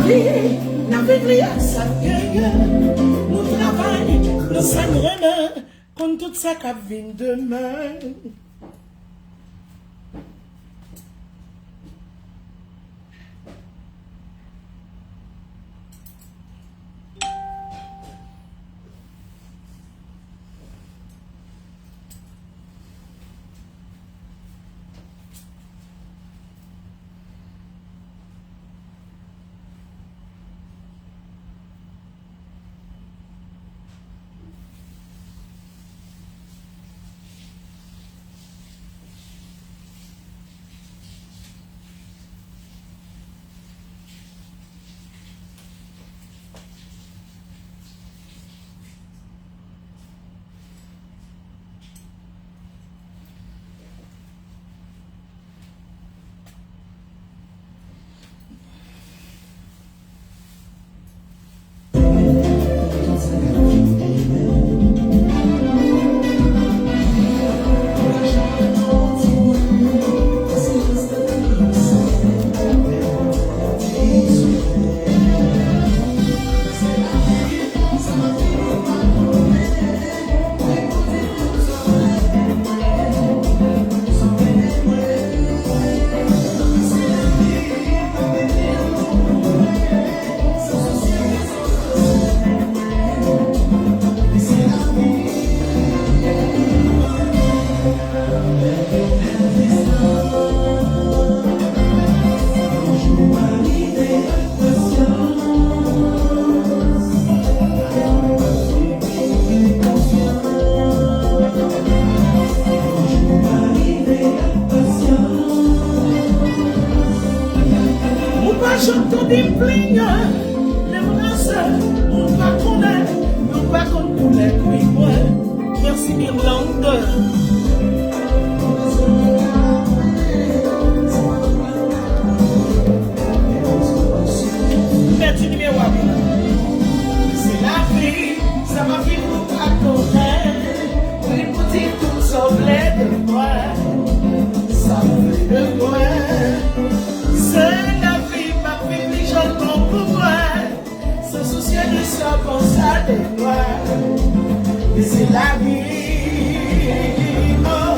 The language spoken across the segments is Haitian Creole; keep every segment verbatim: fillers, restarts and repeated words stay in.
N ap viv li ak sa n genyen. Nou travay nan sa n renmen, konn tout sa k ap vin demen. Ou pa janm tande m plenyen, menm rase, ou pa konnen, ou pa konn koulè kwi mwen. Mèsi Irlande. M pèdi nimewo a, wi. Se lavi, sa pa vin ou pa konnen. Li pou di tout sa w vle de mwen, sa w vle de mwen. Se lavi, m ap viv li jan l bon pou mwen. San sousye de sa w panse de mwen. Men se lavi, oh.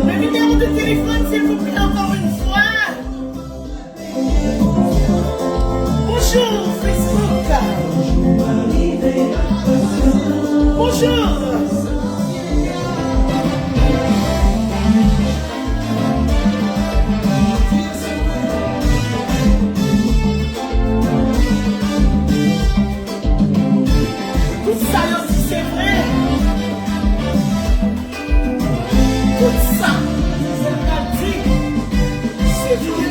Men nimewo de telefòn, silvouplè, encore une fois. Bonjour, Facebook. Bonjour. Tout sa yo di, se vre. Tout sa, se l ka di, se vre.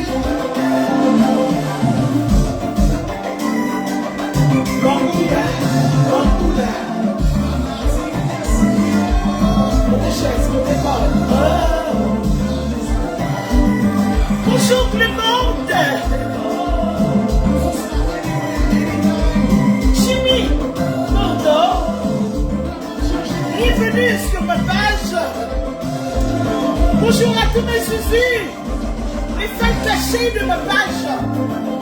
Lòt koulè, lòt koulè. Kote chèz, kote kòd? Oh. Bonjour Clément. Jimmy, pardon. Bienvenue sur ma page. Bonjour à tous mes Zuzu, mes fans cachés de ma page,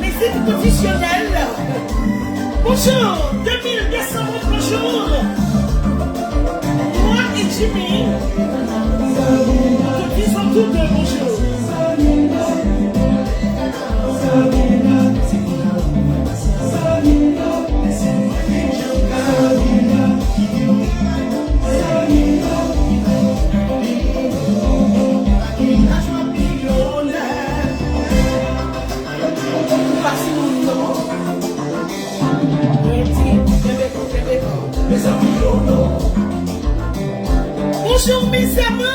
mes inconditionnels. Bonjour, deux mille deux cents, bonjour. Moi et Jimmy, nous te disons tous deux bonjour. Bonjour mes amours.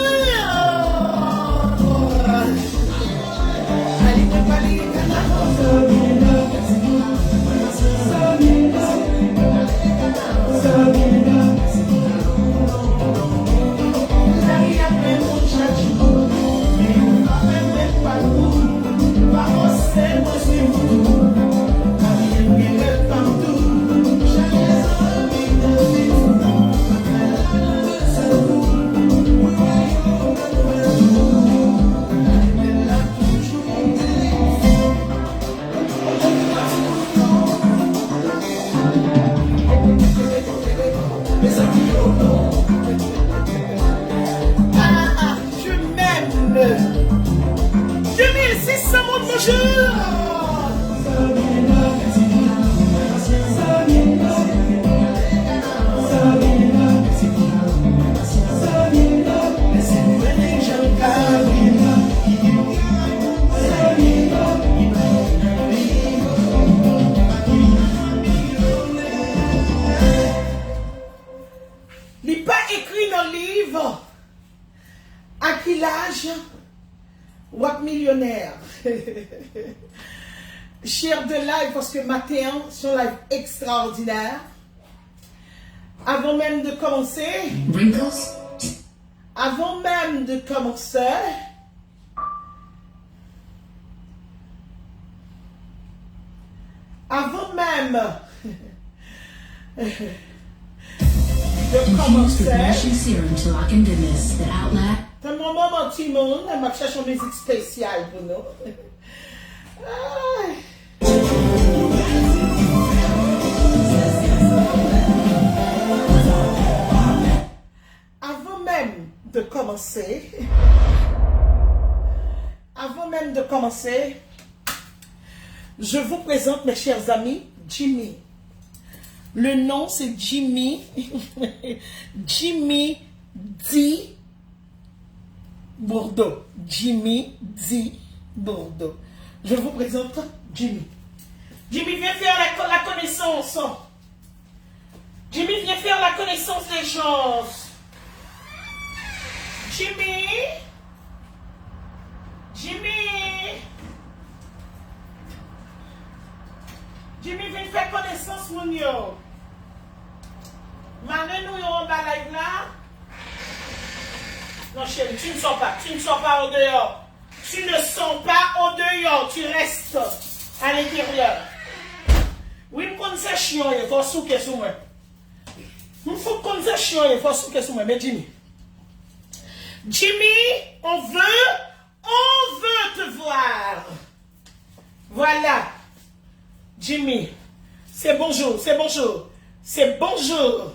Li pa ekri nan liv a ki laj w ap milyonè. Share the live paske maten an se yon live ekstraòdinè. Avan menm de kòmanse, Wrinkles? Avan menm de kòmanse, avan menm de kòmanse, tann yon moman timoun, m ap chèche yon mizik espesyal pou nou. Ay. Avan menm de kòmanse, avan menm de kòmanse, je vous présente, mes chers amis, Jimmy. Le nom, c'est Jimmy. Jimmy D Bourdeau. Jimmy D Bourdeau. Je vous présente Jimmy. Jimmy, viens faire la, la connaissance. Jimmy, viens faire la connaissance des gens. Jimmy. Jimmy. Jimmy, vin fè konesans moun yo. Mare nou yo anba live la. Non, chérie, tu ne sors pas. Tu ne sors pas au dehors. Tu ne sors pas au dehors. Tu restes à l'intérieur. Wi, m konn se chyon ye, fò souke sou mwen. M fout konn se chyon ye, fò souke sou mwen, men Jimmy. Jimmy, on veut, on veut te voir. Voilà. Jimmy, c'est bonjour, c'est bonjour, c'est bonjour.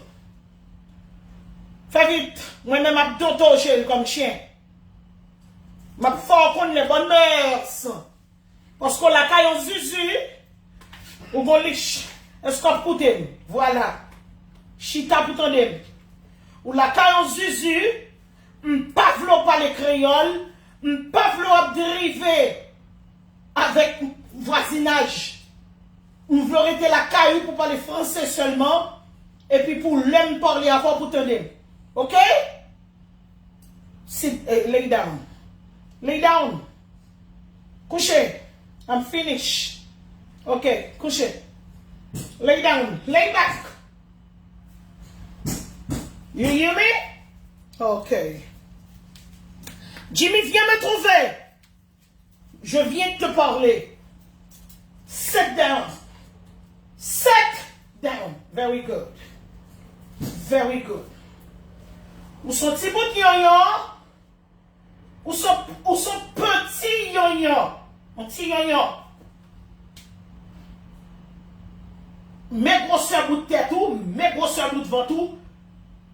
Fè vit, mwen menm ap dodo cheri kòm chen. M ap fè w konn les bonnes mœurs. Paske w lakay yon zuzu, ou gon lich. Èske w ap koute m? Vwala. Chita pou tande m. Ou lakay yon zuzu, m pa vle w pale kreyòl, m pa vle w ap drive avèk vwazinaj. M vle w rete lakay ou pou pale franse sèlman, epi pou lè m pale avè w pou tande m. Oke? Sit, eh, lay down. Lay down. Kouche. I'm finish. Ok, kouche. Lay down. Lay back. You hear me? Ok. Jimmy, viens me trouver. Je viens de te parler. Sit down. Sit down. Very good. Very good. Ou se yon ti bout yonyon. Ou se, ou se yon peti yonyon. Yon ti yonyon. Men gwosè bout tèt ou, men gwosè bout vant ou.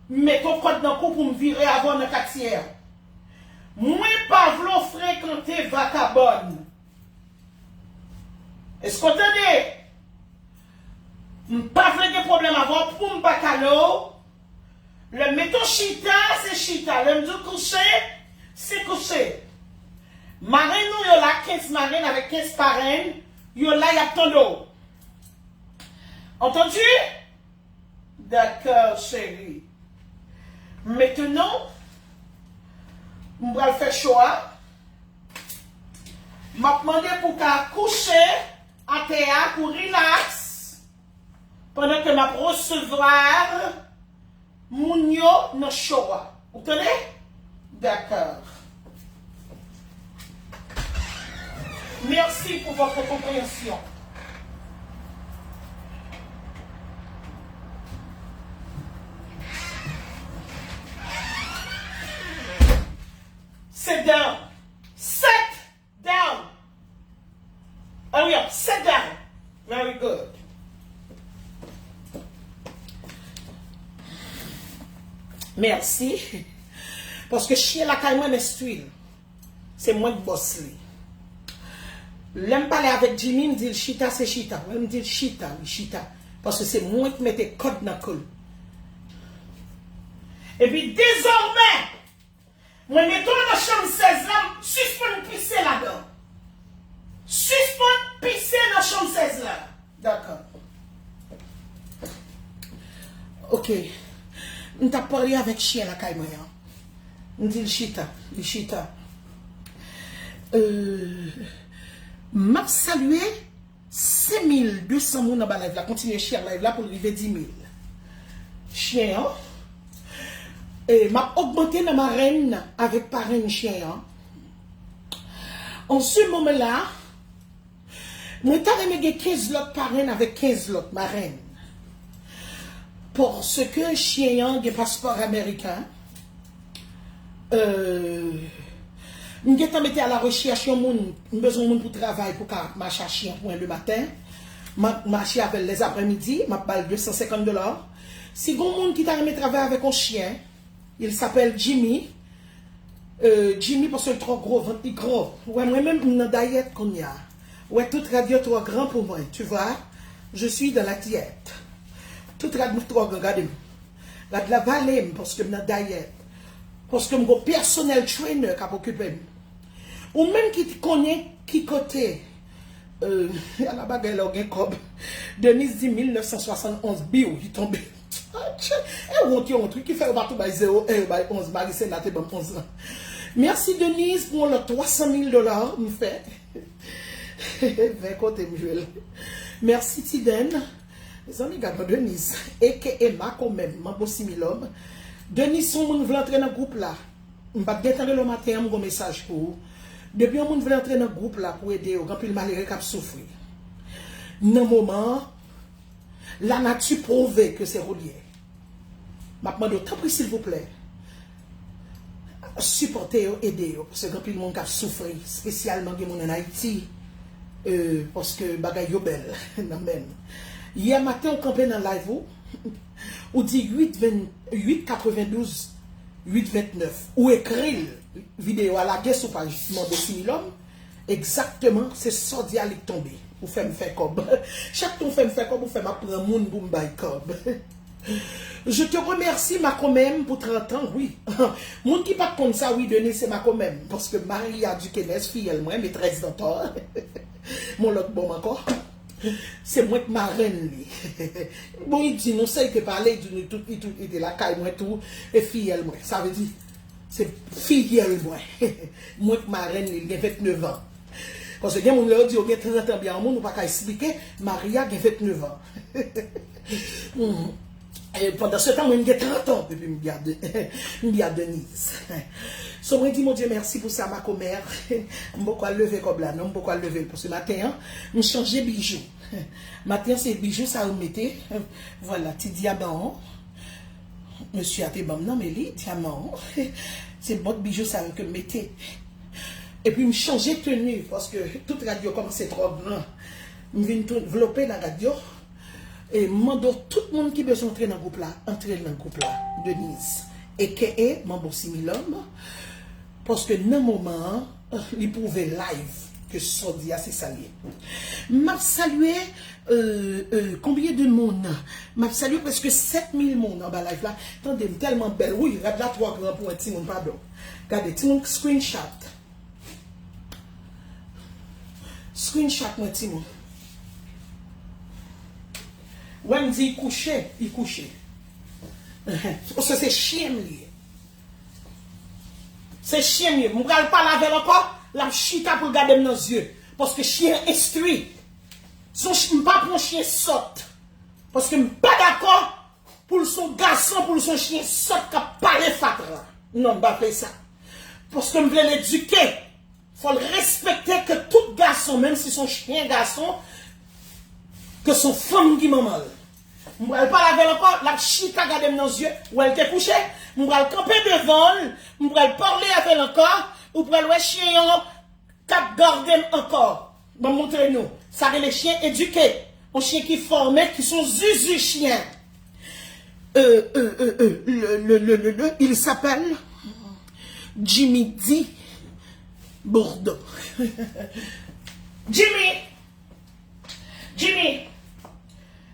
Mete yon kòd nan kou pou m vire avè w nan katye a. Mwen pa vle w frekante vakabòn. Èske w tande? M pa vle gen pwoblèm avè w pou m pa kale w. Lè m mete w chita, se chita. Lè m di w kouche, se kouche. Marenn nou yo la, kenz marenn avèk kenz parenn, yo la, y ap tande w. Antandi? Dakò, cheri. Mentenan, m pral fè cho a. M ap mande pou w ka kouche atè a, pou w rilaks, pandan ke m ap resevwa moun yo nan cho a. Ou tande? Dakò. Merci pour votre compréhension. Sit down. Sit down. Hurry up. Sit down. Very good. Mèsi. Paske chen lakay mwen, men stwi l. Se mwen k bòs li. Lè m pale avèk Jimmy, m di l chita, se chita. Lè m di l chita, li chita. Paske se mwen ki mete kòd nan kou l. Epi dezòmè, mwen mete w nan chanm sèz la, sispann pise ladan. Sispann pise nan chanm sèz la. Dakò. Ok. M t ap pale avèk chyen lakay mwen an. M di l chita, li chita. Euh, m ap salye senk mil de san moun anba live la. Kontinye share live la pou l rive dis mil. Chyen an. E m ap ogmante nan marenn avèk parenn chyen an. An se moman la, mwen ta renmen gen kenz lòt parenn avèk kenz lòt marenn. Paske chyen an gen paspò ameriken. Euh, m gentan mete a la rechèch yon moun, m bezwen yon moun pou travay pou ka mache a chyen pou mwen le maten. M ap mache avè l lèzaprèmidi, m ap ba l de san senkant dola. Si gon moun ki ta renmen travay avèk yon chyen, il s'appelle Jimmy. Euh, Jimmy, paske l twò gwo, vant li gwo. Ou wè, mwen menm, m nan dayèt kounye a. Ou wè, tout rad yo twò gran pou mwen, tu vois. Je suis dans la diète. Tout rad mwen twò gran, gade m. Rad la vale m, paske m nan dayèt. Paske m gon personal trainer k ap okipe m. Ou menm ki konnen ki kote, euh, ala bagay la ou gen kòb. Denise di mil nèf san swasann onz, biw, li tonbe. Atchè, e wont yo wont, wi, ki fè yo pa tou bay zewo, e yo bay onz, Marisela te ban m onz lan. Mèsi Denise pou yon lòt twa san mil dola m fè. Ven kote m jwe l. Mèsi Tiden. Mezanmi, gad yon Denise. Eke e Mako menm, Manbo Similòm. Denise, yon moun vle antre nan gwoup la. M pa t gentan rele w maten an, m gon mesaj pou ou. Depi yon moun vle antre nan gwoup la pou ede yo, gen anpil malere k ap soufri. Nan moman an, lanati pwouve ke se ou l ye. M ap mande w, tanpri, silvouplè, sipòte yo, ede yo, paske gen anpil moun k ap soufri, espesyalman gen moun ann Ayiti, euh, paske bagay yo bèl nan men n. Yè maten, ou kanpe nan live ou, ou di uit ven, uit katrevendouz, uit ventnèf. Ou ekri l, videyo a lage sou paj Manbo Similòm. Egzakteman, se sòdi a li k tonbe. Ou fè m fè kòb. Chak tan ou fè m fè kòb, ou fè m ap pran moun pou m bay kòb. Je te remercie Makomèm pou trant an, wi. Moun ki pa t konn sa, wi, Denise se Makomèm. Paske Maria Duquesnes, fiyèl mwen, metrès Dantò, mon lòt bòm ankò. Se mwen k marenn li. Bon, li di nou sa, li te pale, li di nou tout, li tout, li te lakay mwen tou, e fiyèl mwen. Sa vle di, se fiyèl mwen. Mwen k marenn li, li gen ventnèf an. Paske gen moun lè yo di yo gen trant an byen yon moun, ou pa ka esplike, Maria gen ventnèf an. Hmm. E pandan se tan, mwen, m gen trant an depi m byen de, m byen Denise. So, mwen di Bondye mèsi pou sa, makomè. M poko al leve kòb la, non, m poko al leve l, paske maten an, m chanje bijou. Maten an, se bijou sa yo mete. Vwala, ti dyaman an. Mesye a te ban m nan, men li, dyaman an. Se bòt bijou sa yo ke m mete. Epi m chanje teni, paske tout rad yo kòmanse twò gran. M vin tou vlope nan rad yo. E m mande w, tout moun ki bezwen antre nan gwoup la, antre nan gwoup la. Denise, aka Manbo Similòm, paske nan moman an, li pwouve live ke sa w di a se sa l ye. M ap salye, euh, euh, konbyen de moun? M ap salye prèske sèt mil moun anba live la. Tande, m tèlman bèl. Wi, rad la twò gran pou yon timoun, padon. Gade, timoun screenshot. Screenshot mwen, timoun. Wè m di kouche, li kouche. Paske se chyen m li ye. Se chyen m ye. M pral pale avè l ankò, l ap chita pou l gade m nan zye. Paske chyen enstwi. Se yon ch-, m pa pran chyen sòt. Paske m pa dakò pou l se yon gason, pou l se yon chyen sòt k ap pale fatra. Non, m pa vle sa. Paske m vle l edike. Fò l respekte ke tout gason, menm si se yon chyen gason, ke se yon fanm ki manman l. M pral pale avè l ankò, l ap chita gade m nan zye, wè l te kouche, m pral kanpe devan l, m pral pale avè l ankò, ou pral wè chyen an k ap gade m ankò. Ban m montre nou. Sa rele chyen edike. Yon chyen ki fòme, ki se yon zuzu chyen. Euh, euh, euh, euh, le, le, le, le, le, il s'appelle Jimmy D Bourdon. Jimmy! Jimmy!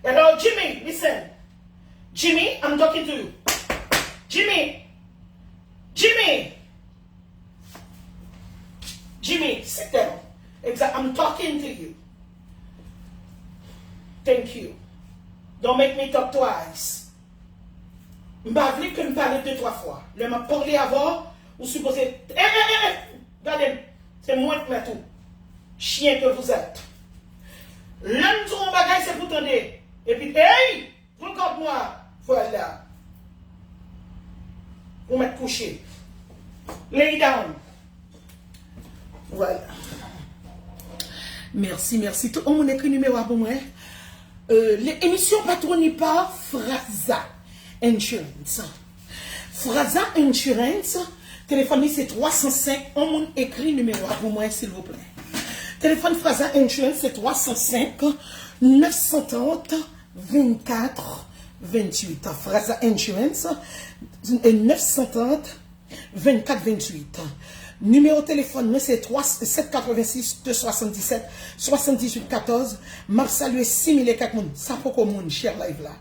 Hello, Jimmy, listen. Jimmy, I'm talking to you. Jimmy! Jimmy! Jimmy, sit down. Exact, I'm talking to you. Thank you. Don't make me talk twice. M pa vle ke m pale de twa fwa. Lè m ap pale avè w, ou sipoze, eh, eh, eh, eh, gade m. Se mwen k mèt ou. Chien que vous êtes. Lè m di w yon bagay, se pou tande. Epi, hey! Regarde-moi. Voilà. Ou mèt kouche. Lay down. Voilà. Mèsi, mèsi. Tout moun ekri nimewo a pou mwen. Euh, le, emisyon patwone pa Fraza Insurance. Fraza Insurance, telefòn li se twa san senk. On moun ekri nimewo a pou mwen, silvouplè. Telefòn Fraza Insurance se twa san senk, nèf san trant, vennkat venntuit. Fraza Insurance, e nèf san trant, vennkat venntuit. Nimewo telefòn mwen se twa, sèt katrevensis, de swasanndisèt, swasanndizuit katòz. M ap salye sis mil e kèk moun. Sa poko moun, share live la.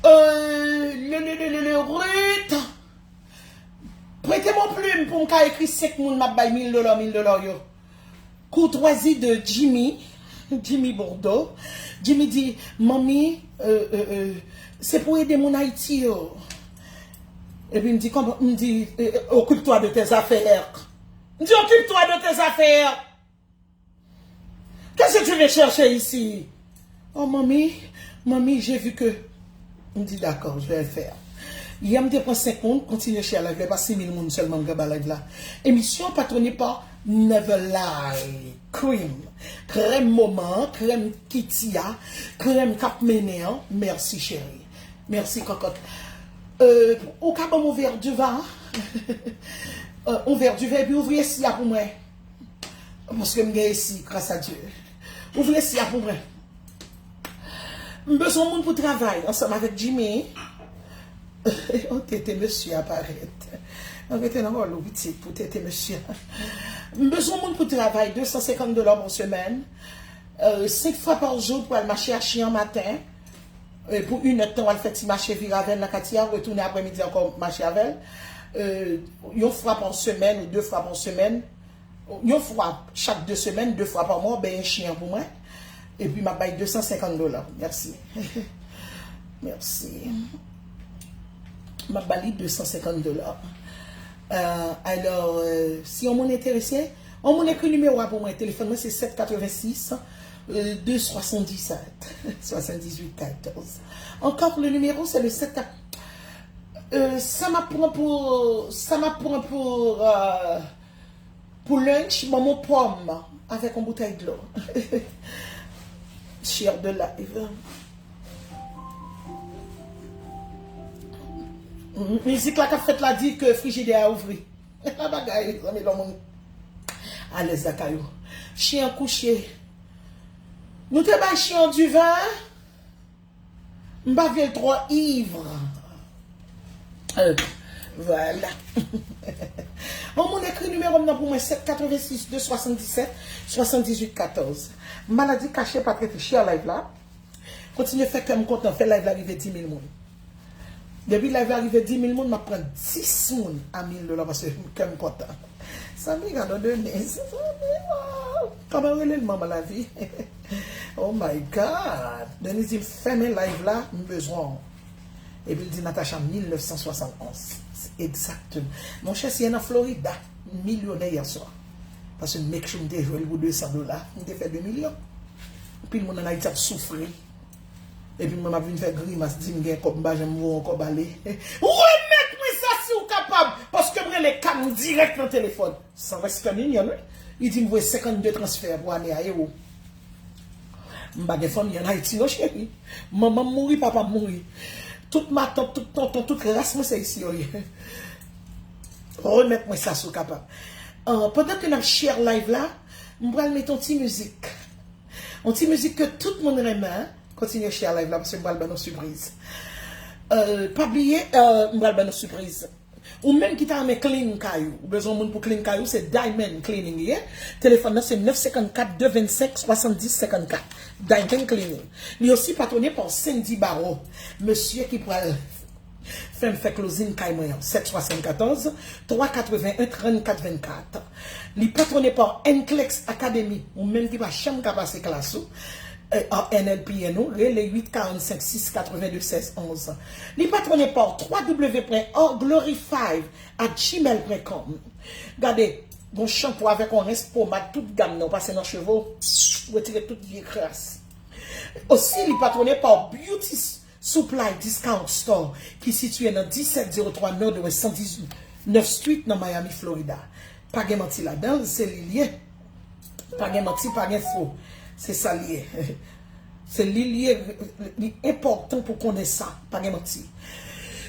Euh, le, le, le, le, le, Ruth, prete m yon plim pou m ka ekri senk moun m ap bay mil dola, mil dola yo. Koutwazi de Jimmy, Jimmy Bordeaux. Jimmy di, manmi, euh, euh, euh, se pou ede moun Ayiti yo. Epi m di, kòman, m di, euh, occupe-toi de tes affaires. M di, occupe-toi de tes affaires. Qu'est-ce que tu viens chercher ici? Oh, manmi, manmi, j'ai vu que. M di, dakò, je vais le faire. Yè, m te pran senk moun, kontinye share live la, e pa sis mil moun sèlman m gen ba live la. Emisyon patwone pa Never Lie Cream. Krèm moman an, krèm Kitty a, krèm k ap mennen an. Mèsi, cheri. Mèsi, kòkòt. Euh, ou ka ban m yon vè diva? Euh, yon vè diva, epi ouvri esi a pou mwen. Paske m gen esi, gras a Dye. Ouvri esi a pou mwen. M bezwen moun pou travay ansanm avèk Jimmy. Oh, tete mesye a parèt. Mwen rete nan wòl ou pitit pou tete mesye a. M bezwen moun pou travay, de san senkant dola pa semèn. Euh, senk fwa pa jou pou al mache a chen an maten. E pou inèdtan, w al fè ti mache vire avè l nan katye a, retounen aprèmidi ankò mache avè l. Euh, yon fwa pa semèn ou de fwa pa semèn. Yon fwa chak de semèn, de fwa pa mwa, w benyen chen an pou mwen. Epi m ap bay de san senkant dola. Mèsi. Mèsi. M ap ba li de san senkant dola. Euh, alò, euh, si yon moun enterese, yon moun ekri nimewo a pou mwen. Telefòn mwen se sèt katrevensis, euh, de swasanndisèt, swasanndizuit katòz. Encore, le numéro, c'est le sept. Euh, sa m ap pran pou, sa m ap pran pou, euh, pou lunch, ban m yon pòm avèk yon boutèy dlo. Share the live. Mizik la k ap fèt la di ke frijidè a ouvri. Bagay, zanmi lòm moun. Alèz lakay ou. Chen an kouche. Nou te bay chen an diven. M pa vle l twò iv. Euh, vwala. Yon moun ekri nimewo m nan pou mwen, sèt katrevensis de swasanndisèt swasanndizuit katòz. Maladi kache pa trete, share live la. Kontinye fè kè m kontan, fè live la rive dis mil moun. Depi live la rive dis mil moun, m ap pran dis moun a mil dola paske kè m kontan. Zanmi, gade Denise. Zanmi, waw. Kòman rele l, manman lavi? Oh my God. Denise di m fèmen live la, m bezwen w. Epi l di Natacha mil nèf san swasann onz. Egzakteman. Monchè, si e nan Florida, milyonè yèswa. Paske m make sure m te jwe l pou de san dola. M te fè de milyon. Anpil moun ann Ayiti ap soufri. Epi mwen m ap vin fè grimas, di m gen kòb, m pa janm voye yon kòb ale. Remèt mwen sa si w kapab, paske m rele Cam dirèk nan telefòn. San respè Minyòn, wi. Li di m voye senkannde transfè pou ane a, ewo. M pa gen fanmi ann Ayiti non, cheri. Manman m mouri, papa m mouri. Tout matant, tout tonton, tout ras mwen se isi yo ye. Remèt mwen sa si w kapab. Ah, pandan ke n ap share live la, m pral mete yon ti mizik. Yon ti mizik ke tout moun renmen, hein? Kontinye share live la paske m pral ban nou sipriz. Euh, pa bliye, euh, m pral ban nou sipriz. Ou menm ki ta renmen clean kay ou, ou bezwen yon moun pou clean kay ou, se Diamond Cleaning li ye. Telefòn nan se nèf senkannkat de vennsenk swasanndis senkannkat. Diamond Cleaning. Li osi patwone pa Sandy Barreau, mesye ki pral fè m fè closing kay mwen an, sèt swasannkatòz twa katreven en trannkat vennkat. Li patwone pa N-Clex Academy, ou menm ki pa janm ka pase klas ou, eh, an N L P N ou, rele uit karannsenk sis katreven de sèz onz. Li patwone pa w twa W pwen O glorify at gmail pwen com. Gade, gon chanpou avèk yon rens pomad, tout gam nan, ou pase nan cheve w, retire tout vye kras. Osi, li patwone pa w Beauty Supply Discount Store ki sitiye nan disèt zewo twa Northwest san diznèf Street nan Miami, Florida. Pa gen manti ladan l, se li l ye. Pa gen manti, pa gen fo. Se sa l ye. Se li l ye, li enpòtan pou konnen sa. Pa gen manti.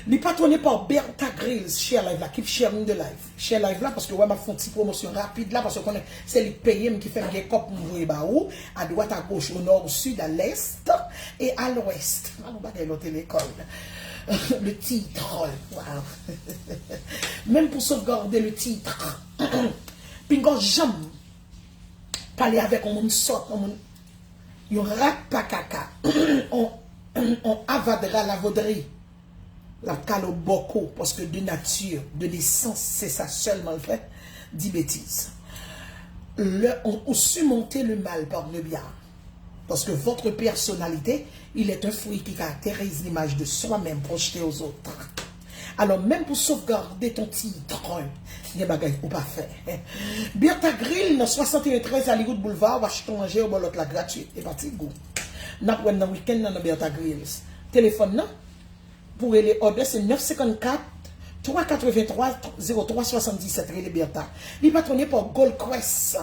Li patwone pa Bertha Grills, share live la, keep sharing the live. Share live la, paske wè m ap fè yon ti pwomosyon rapid la, paske w konnen se li k peye m, ki fè m gen kòb pou m voye ba ou, a dwat, a goch, o nò, o sid, a lès e a lwès. Ala yon bagay lòt lekòl. Le titre, waw. Menm pou sauvegarder le titre. Pinga w janm pale avèk yon moun sòt, yon moun, yon rat pa kaka, yon, yon avadra lavodri. L ap kale w bòko, paske de nature, de naissance, se sa sèlman l fè, di betiz. Lè ou, ou surmonter le mal par le bien. Parce que votre personnalité, il est un fruit qui caractérise l'image de soi-même projetée aux autres. Alò, menm pou sauvegarder ton titre, gen bagay ou pa fè. Bertha Grill nan swasanteyen trèz Hollywood Boulevard, w achte yon manje, yo ba w lòt la gratwit. E pa ti gou. N ap wè n nan wikenn nan, nan Bertha Grills. Telefòn nan, pou rele òdè, se nèf senkannkat twa katrevenntwa zewo twa swasanndisèt, rele Bertha. Li patwone pa Gold Crest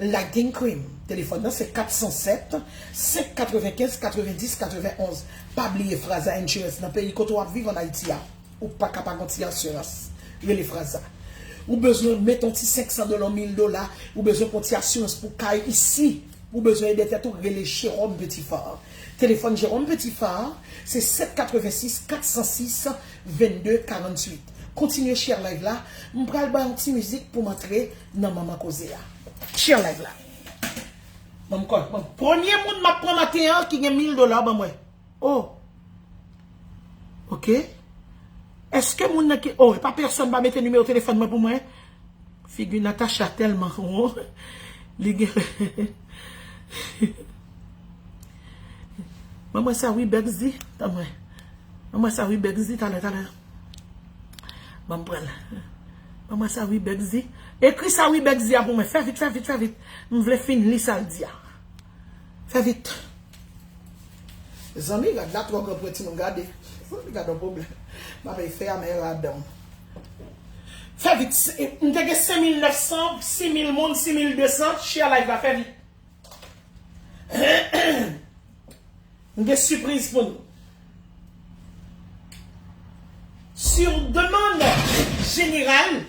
Lighting Cream. Telefòn nan se kat san sèt, senk katrevenkenz, katrevendis, katrevenonz. Pa bliye Fraza Insurance nan peyi kote w ap viv ann Ayiti a. Ou pa ka pa gon ti asirans. Rele Fraza. Ou bezwen met yon ti senk san dola, mil dola, ou bezwen pran ti asirans pou kay isi. Ou bezwen ede tèt ou, rele Jérôme Petit-Phare. Telefòn Jérôme Petit-Phare, se sèt katrevensis, kat san sis, vennde, karannwit. Kontinye share live la. M pral bay yon ti mizik pou m antre nan manman koze a. Share live la. Ban m kòb, ban m. Premye moun m ap pran maten an ki gen mil dola, ban mwen. Oh. Ok. Èske moun nan ki, oh, e pa pèsonn pa mete nimewo telefòn mwen pou mwen? Figi Natacha tèlman won. Li gen. Ban mwen sa Webex di. Ban mwen. Ban mwen sa Webex di talè, talè. Ban m pran l. Ban mwen sa Webex di. Ekri sa Webex di a pou mwen. Fè vit, fè vit, fè vit. M vle fin li sa l di a. Fè vit. Zanmi, rad la twò gran pou yon timoun gade. Zanmi, gad yon pwoblèm. M ap fè a men ladan. Fè vit. M te gen senk mil nèf san, sis mil moun, sis mil de san, share live la, fè vit. M gen sipriz pou nou. Sur demande générale,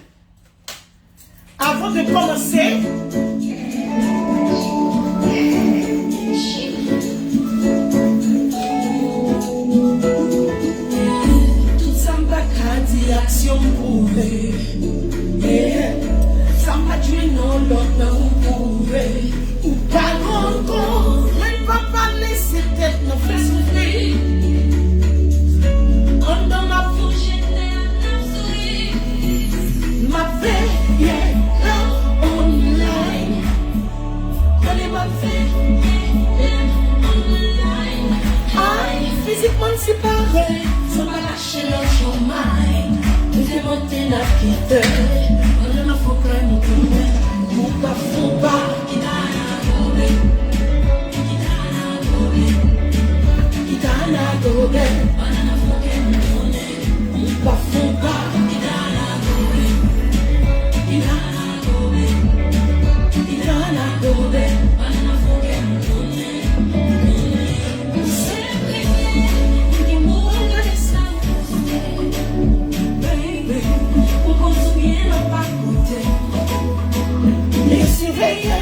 avant de commencer, tout sa m pa ka di, aksyon m pwouve. Yeah. Sa m pa jwenn nan lòt nan ou pwouve. Ou pa gon kon, mwen pa pale, se tèt nou fè soufri. Anndan m ap plonje, dèyè n ap souri. M ap veye love online. Konnen m ap veye love online. Ay, fizikman n separe, san pa lache love your mind. Nou te monte n ap kite, pandan n ap fon kè nou tounen. Ou pa fon pa. Baby, ou konn sou byen nan pa koute. Li siveye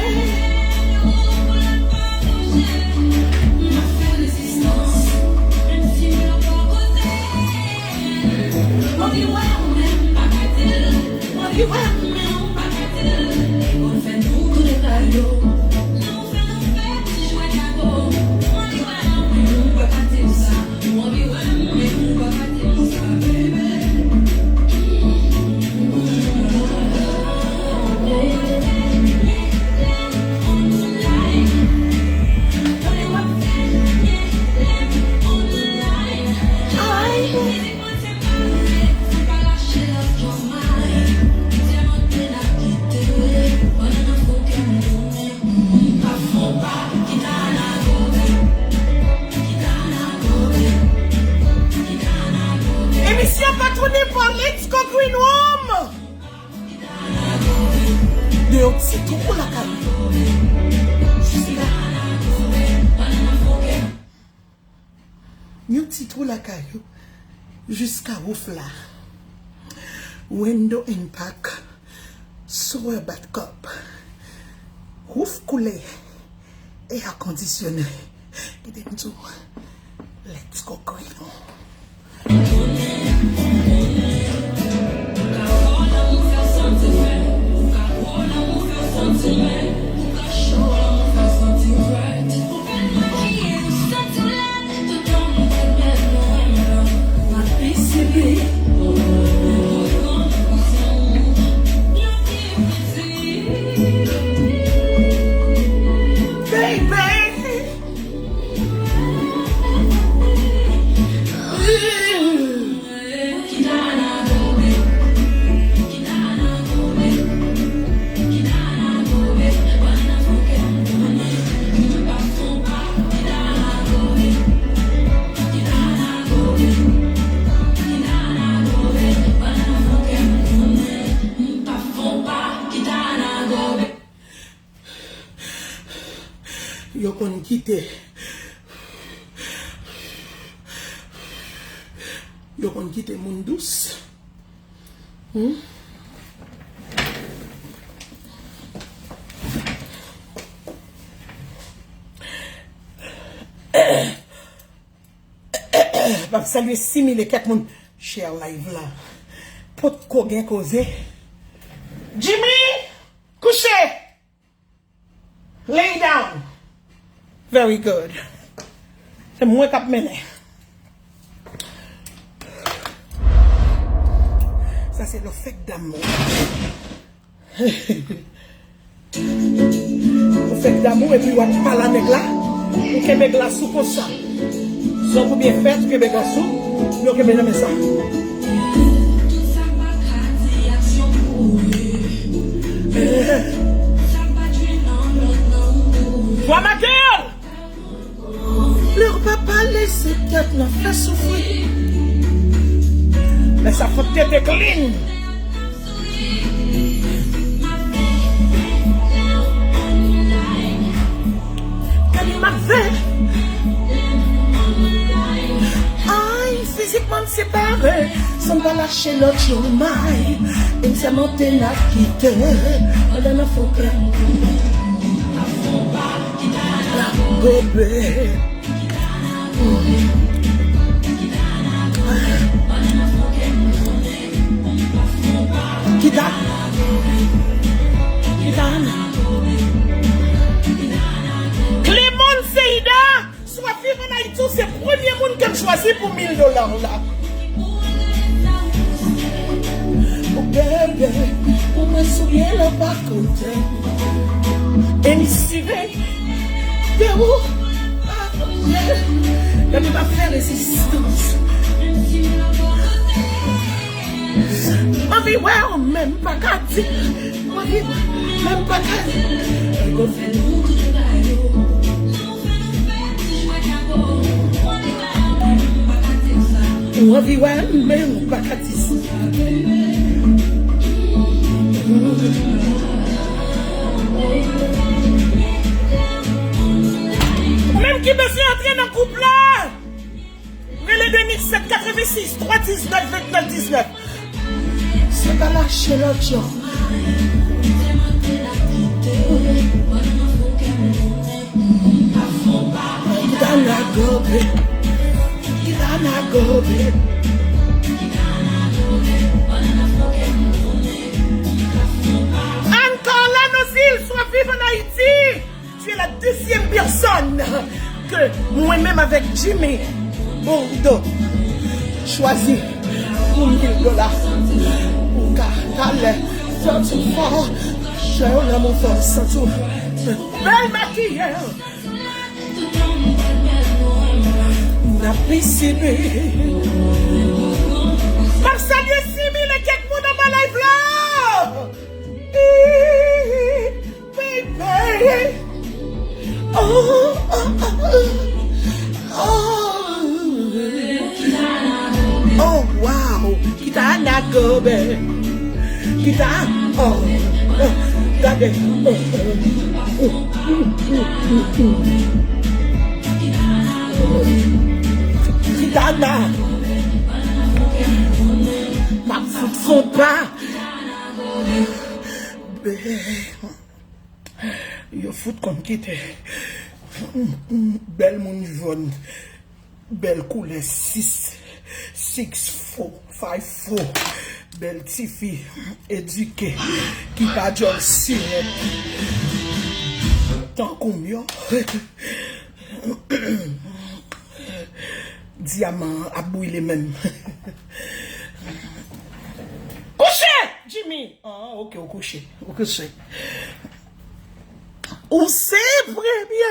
Let's go Green Room! De yon ti twou lakay ou. Jiska. Yon ti twou lakay ou. Jiska wouf la. Window impact. Sewer backup. Wouf koule. Air conditionné. Kite m di w. Let's go Green Room. Yo konn kite. Yo konn kite moun dous. Hmm? M ap salye sis mil e kèk moun share live la. Potko gen koze. Jimmy, kouche! Lay down. Very good. Se mwen k ap mennen. Sa se lè w fèk damou. Ou fèk damou epi w ap pale a nèg la. Ou kenbe glas ou konsa. Zòt ou byen fèt, ou kenbe glas ou. Yo kenbe nan men sa. Vwa Makel! Lè w pa pale, se tèt lan fè soufri. Lè sa fout tete clean. Gade m ap fè. Ay, fizikman m separe. San m pa lache lòt jou may. E m sèmante n ap kite. Pandan nan fon kè m. La gobe. Kita. Kita. Clemon Seida, si w ap viv ann Ayiti, w se premye moun ke m chwazi pou mil dola w la. Oh bebe, pou mwen souye la pa koute. E m sire de ou. Gade m ap fè rezistans. M anvi wè w, men m pa ka di. M anvi wè, men m pa ka di. Ou anvi wè m, men ou pa ka di sa. Ou menm ki bezwen antre nan gwoup la, rele de mil sèt katrevensis twa diznèf vennèf diznèf. Se pa lache lòt yo. Gitana gobe. Gitana gobe. Ann Carla Nozil, si w ap viv ann Ayiti. Tu es la deuxième personne que mwen menm avèk Jimmy Bordeaux chwazi pou mil dola. Ou ka talè, santi w fò, jè w lanmou fò, santi w bèl makiye. N ap resibi. M ap salye sis mil e kèk moun anba live la. Baby. Oh, oh, oh, oh. Oh, wow. Kita Gobe. Kita, oh, oh, gade, oh, oh, oh, oh, oh, oh. Kitana. M ap fout fon pa. Yo fout konn kite. Bèl moun jòn. Bèl koulè, sis, six four, five four. Bèl tifi, edike, ki pa djòl sirèt. Tankou m yo. Dyaman ap brile menm. Kouche, Jimmy! Ah, ok, ou kouche. Ou kouche. Ou se premye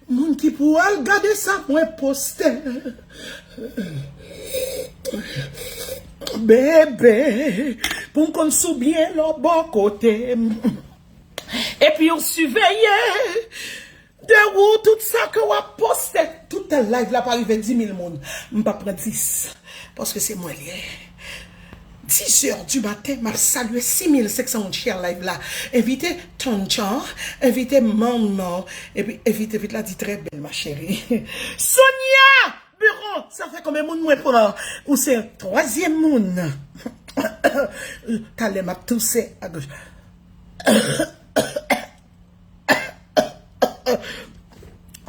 moun ki pou al gade sa mwen poste. Bebe, pou m konn si w byen lò bò kote m. Epi w siveye de ou tout sa ke w ap poste. Tout tan live la pa rive dis mil moun, m p ap pran dis. Paske se mwen li ye. Dis heures du matin, m ap salye sis mil senk san moun share live la. Envite Tancha, envite manman, epi envite vit la di très belle ma chérie. Sonia Buron, sa fè konbyen moun mwen pran? Ou se twazyèm moun. Talè m ap touse agoch.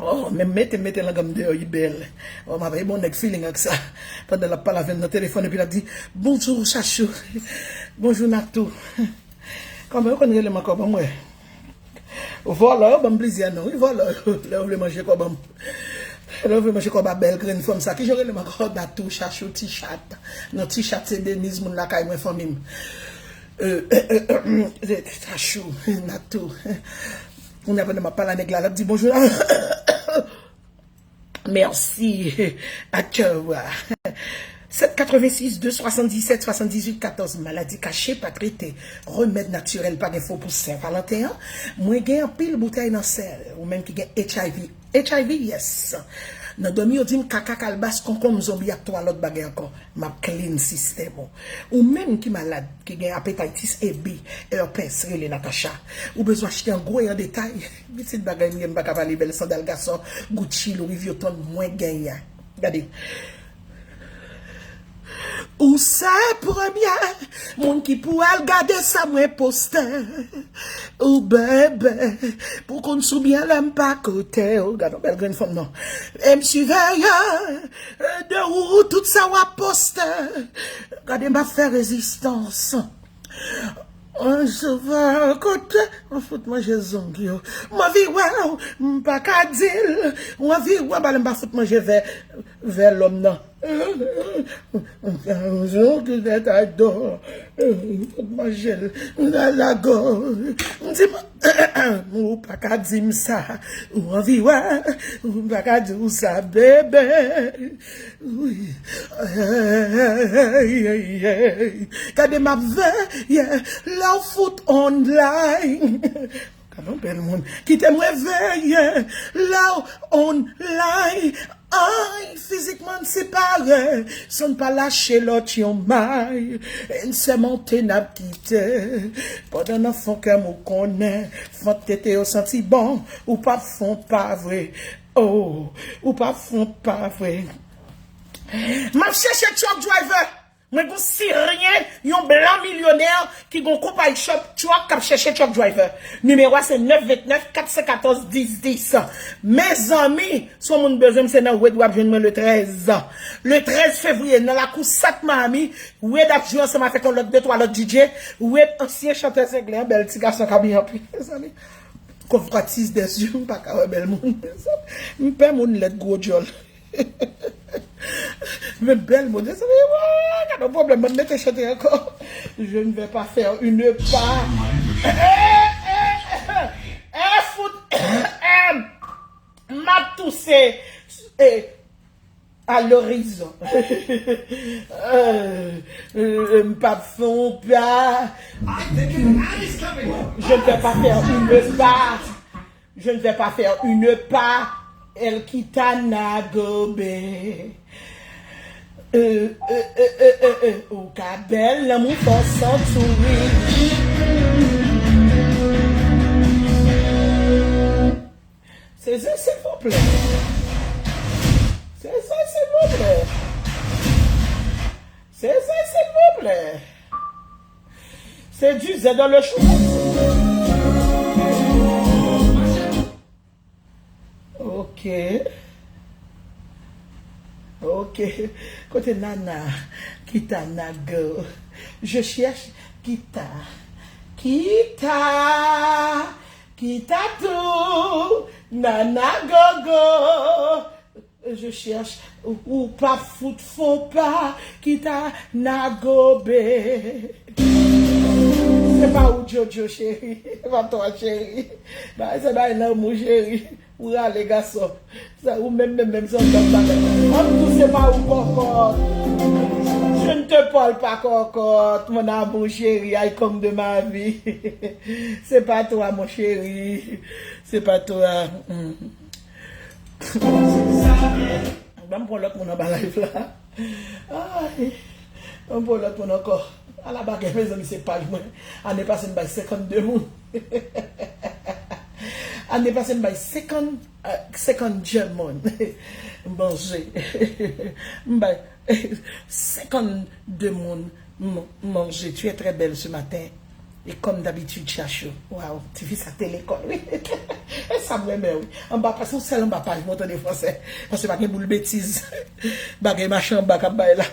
Oh, men mete, mete lang an m deyò, li bèl. Oh, m ap bon nèg feeling ak sa. Pandan l ap pale avè m nan telefòn, epi l ap di, bonjou, Chachou. Bonjou, Natou. Kòman yo konn rele m ankò, ban m wè. Vòlò, yo ban m plizyè non, wi, vòlò. Lè yo vle manje kòb an m. Lè yo vle manje kòb a bèl grenn fanm sa. Kijan yo rele m ankò? Natou, Chachou, Ti Chat. Non, Ti Chat, se Deniz, moun lakay mwen, fanmi m. Euh, Chachou, Natou. Kounye a pandan m ap pale a nèg la, l ap di bonjou. Mèsi. Atchou. Sèt katrevensis, de swasanndisèt, swasanndizuit, katòz. Maladi kache pa trete. Remèd natirèl pa gen fo pou Sen Valanten an. Mwen gen anpil boutèy nan sèl. Ou menm ki gen H I V. H I V, yes. Nan dòmi, yo di m kaka, kalbas, konkonm, zonbi ak twa lòt bagay ankò. M ap clean sistèm ou. Ou menm ki malad, ki gen hepatitis A, B, herpès, rele Natacha. Ou bezwen achte an gwo e an detay. Pitit bagay m gen, m pa ka pale, bèl sandal gason, Gucci, Louis Vuitton, mwen genyen. Gade. Ou se premye moun ki pou al gade sa mwen poste. Ou bebe, pou konn si w byen lè m pa kote w. Gade yon bèl grenn fanm non. E m siveye de ou tout sa w ap poste. Gade m ap fè rezistans. An sova kote, m fout manje zong yo. M anvi wè w, m pa ka di l. M anvi wè, ba lè m pa fout manje vè, vè lòm nan. Zong ki tèt a do. M fout manje l. M nan lago. M di, ou pa ka di m sa. Ou anvi wè, ou pa ka di w sa, bebe. Wi. Ey, ey, ey. Gade m ap veye lè w fout online. Gade yon bèl moun. Kite mwen veye lè w online. Ay, fizikman n separe, san n pa lache lòt yon may. N sèmante n ap kite. Pandan nan fon kè m ou konnen, fant tete yo santi bon, ou p ap fon pa vre. Oh, ou pa fon pa vre. M ap chèche truck driver. Mwen gon siryen, yon blan milyonè ki gon konpayi shop truck k ap chèche truck driver. Nimewo a se nèf vennèf kat san katòz dis dis. Mezanmi, si yon moun bezwen m, se nan Wade w ap jwenn mwen le trèz. Le trèz fevriye, nan lakou Sat Miami, Wade ap jwe ansanm avèk yon lòt de twa lòt D J. Wade, ansyen chantè Zenglen an, bèl ti gason k ap byen anpil, mezanmi. Convoitise des yeux, m pa ka wè bèl moun. M pè moun lèd gwo djòl. Men bèl moun, mezanmi, wa, gade yon pwoblèm, mwen mete chante ankò. Je ne vais pas faire une pas. Eh, eh, eh, eh, fout, eh, m ap touse. Eh, à l'horizon. Euh, euh, m p ap fè yon pa. Je ne vais pas faire une pas. Je ne vais pas faire une pas. El Kitana Gobe. Ou ka bèl, lanmou fò san souri. Sezi, silvouplè. Sezi, silvouplè. Sezi, silvouplè. C'est du zè dans le chou. Ok. Ok. Kote Nana? Kita Nago. Je cherche Kita. Kita. Kita tou. Nana Gogo. Je cherche, ou, ou pa fout fon pa, Kita Nagobe. Se pa ou, Jojo, cheri. Se pa twa, cheri. Bay, se bay lanmou, cheri. Ou rale, gason. Sa, ou menm, menm, menm, se yon lòt bagay. An tou, se pa ou, kòkòt. Je ne te parle pas, kòkòt. Mon amour chéri, I come de ma vie. Se pa twa, mon chéri. Se pa twa. Mm. Ban m pran lòt moun anba live la. Ay, ban m pran lòt moun ankò. Ala bagay, mezanmi, se paj mwen. Ane pase, m bay senkannde moun. Ane pase, m bay senkant, euh, senkannde moun manje. M bay senkannde moun m-, manje. Tu es très belle ce matin. E kòm dabitid, Chachou. Waw, tifi sa te lekòl, wi. E sa m renmen, wi. Anba, pase yon sèl anba paj mwen, tande fransè. Paske pa gen boul betiz. Bagay mache anba k ap bay la.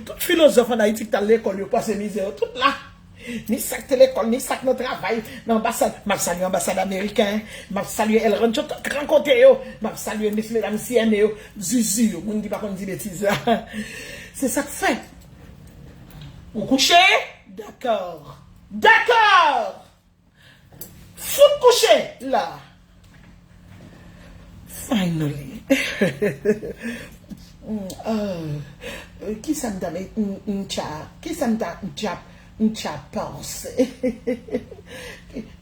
Tout filozòf ann Ayiti ki t al lekòl, yo pase mizè yo, tout la. Ni sa k te lekòl, ni sa k nan travay, nan anbasad. M ap salye anbasad ameriken, m ap salye El Rancho, tout gran kote yo. M ap salye mes medam C N A yo, zuzu yo, moun ki pa konn di betiz la. Se sa k fè. Ou kouche? Dakò. Dakò! Fout kouche la. Finally. Mm, ah, kisa m ta met, m, m tja, kisa m ta, m tja, m tja panse?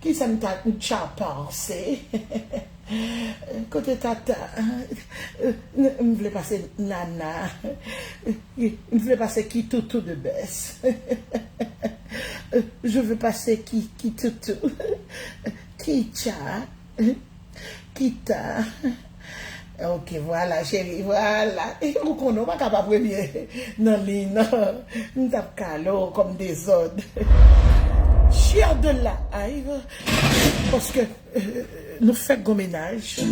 Kisa m ta, m tja panse? Kote tata? M, m vle pase nana. M vle pase ki toutou de bès. Je veux passer ki, ki toutou. Ki tja. Kita. Ok, vwala, cheri, vwala. Ou konnen, ou pa ka pa premye nan liy, non. M t ap kale w kòm dezòd. Share the live. Paske, euh, nou fèk gon mennaj.